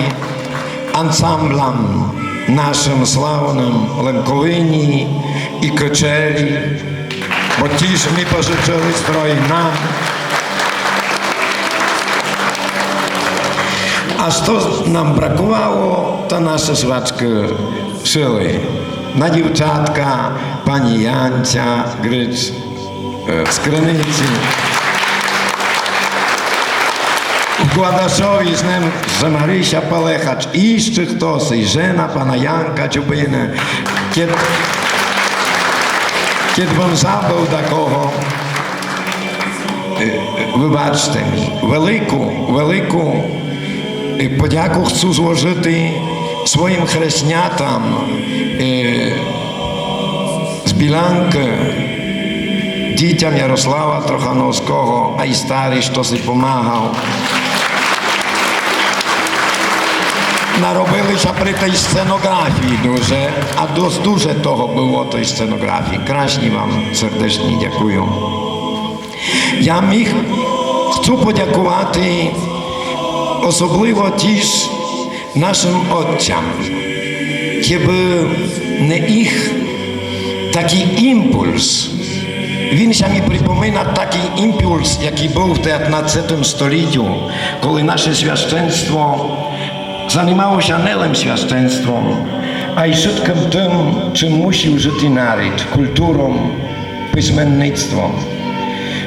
ансамблям нашым славным Лемковині і Кычері, бо тіж ми пожычыли строй нам. А што нам бракувало, то нашы швачкы шыли. На дівчатка пані Янця Грич, е, з Криниці. В Гладашові знам, же Марися Палехач, і іщы хтоси, і жена пана Янка Чубины. Кед, кед бым забыв дакого, е, е, выбачте мі. Велику, велику, е, подяку хочу зложыти своїм хреснятам, е, з Білянкы, дітям Ярослава Трохановского, а й старый, што си помагав. Наробили ся при тій сценографії дуже, а дос-, дуже того было, той сценографії. Красні вам сердечні дякую. Я міг, хочу подякувати особливо тіж нашым отцям. Кебы не їх, Такій імпульс. Він ся мі припомина такій імпульс, якій быв в девятнадцятым столітю, коли наше священство занимало ся не лем священством, а й вшыткым тым, чым мусів жыти нарід, культуром, писменництвом.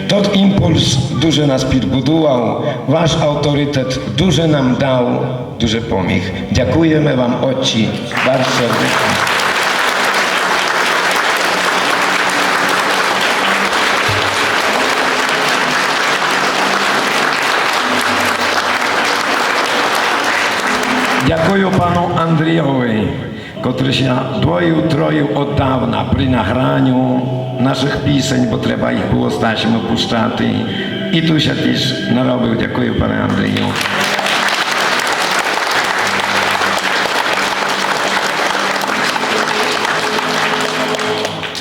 Тот імпульс дуже нас підбудував, ваш авторитет дуже нам дав. Дуже поміг. Дякуєме вам, отці, барз сердечні. Дякую пану Андрійови, котрый ся двоїв, троїв од давна при награню нашых пісень, бо треба їх было з тасьмы пущати. І ту ся тіж наробив. Дякую, пане Андрію.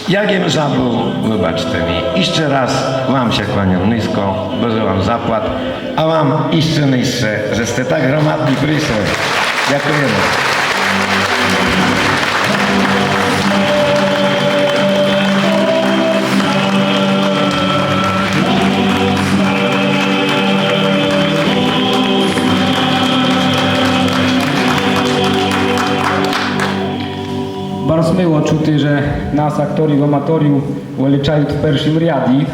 Як єм забыв, выбачте мі. Іщы раз вам ся кланям низко, Боже вам заплат, а вам іщы нижше, же сте так громадні пришли. Дякуєме. Барз мило чути, же нас, акторів, аматорів, величають в першым ряді.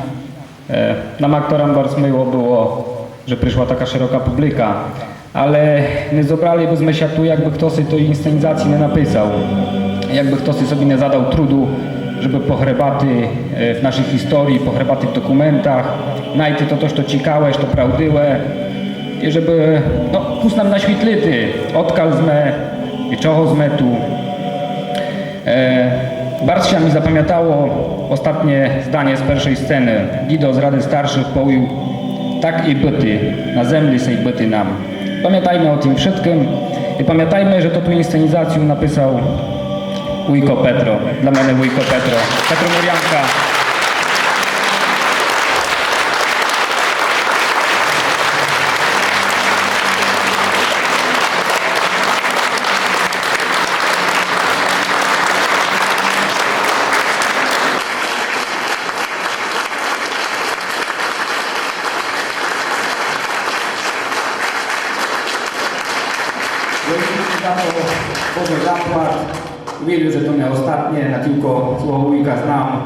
Е, нам, акторам, барз мило было, же пришла така шырока публика. Але не зобрали бы зме ся ту, якбы хтоси тої інсценізації не написав, якбы хтоси собі не задав труду, жебы погребати, е, в нашій історії, погребати в документах, найти то, то, што цікаве, што правдиве, і жебы, но, кус нам насвітлити, одкаль зме і чого зме ту. Е, барз ся мі запамятало остатнє зданя з першой сцены. Дідо з Рады Старшых повів: «Так і быти, на землі сей быти нам». Памятайме о тім вшыткым і памятайме, же тоту інсценізацію написав вуйко Петро. Для мене вуйко Петро. Петро Мурянка. Дякую за то, Боже заплат. Вірю, же то не остатнє, на тілько свого вуйка знам.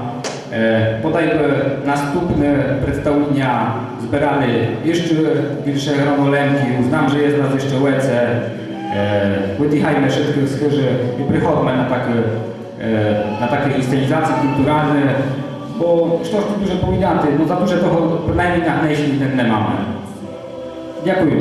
Е, бодай бы наступне представліня збирали іщы більше гроно Лемків. Знам, же єст нас іщы веце. Е, выдыгайме вшыткых з хыжы і приходме на такы, е, на такы інсценізації культуральны, бо што ж ту дуже повідати, но за дуже того принаймні на гнешній ден не маме. Дякую.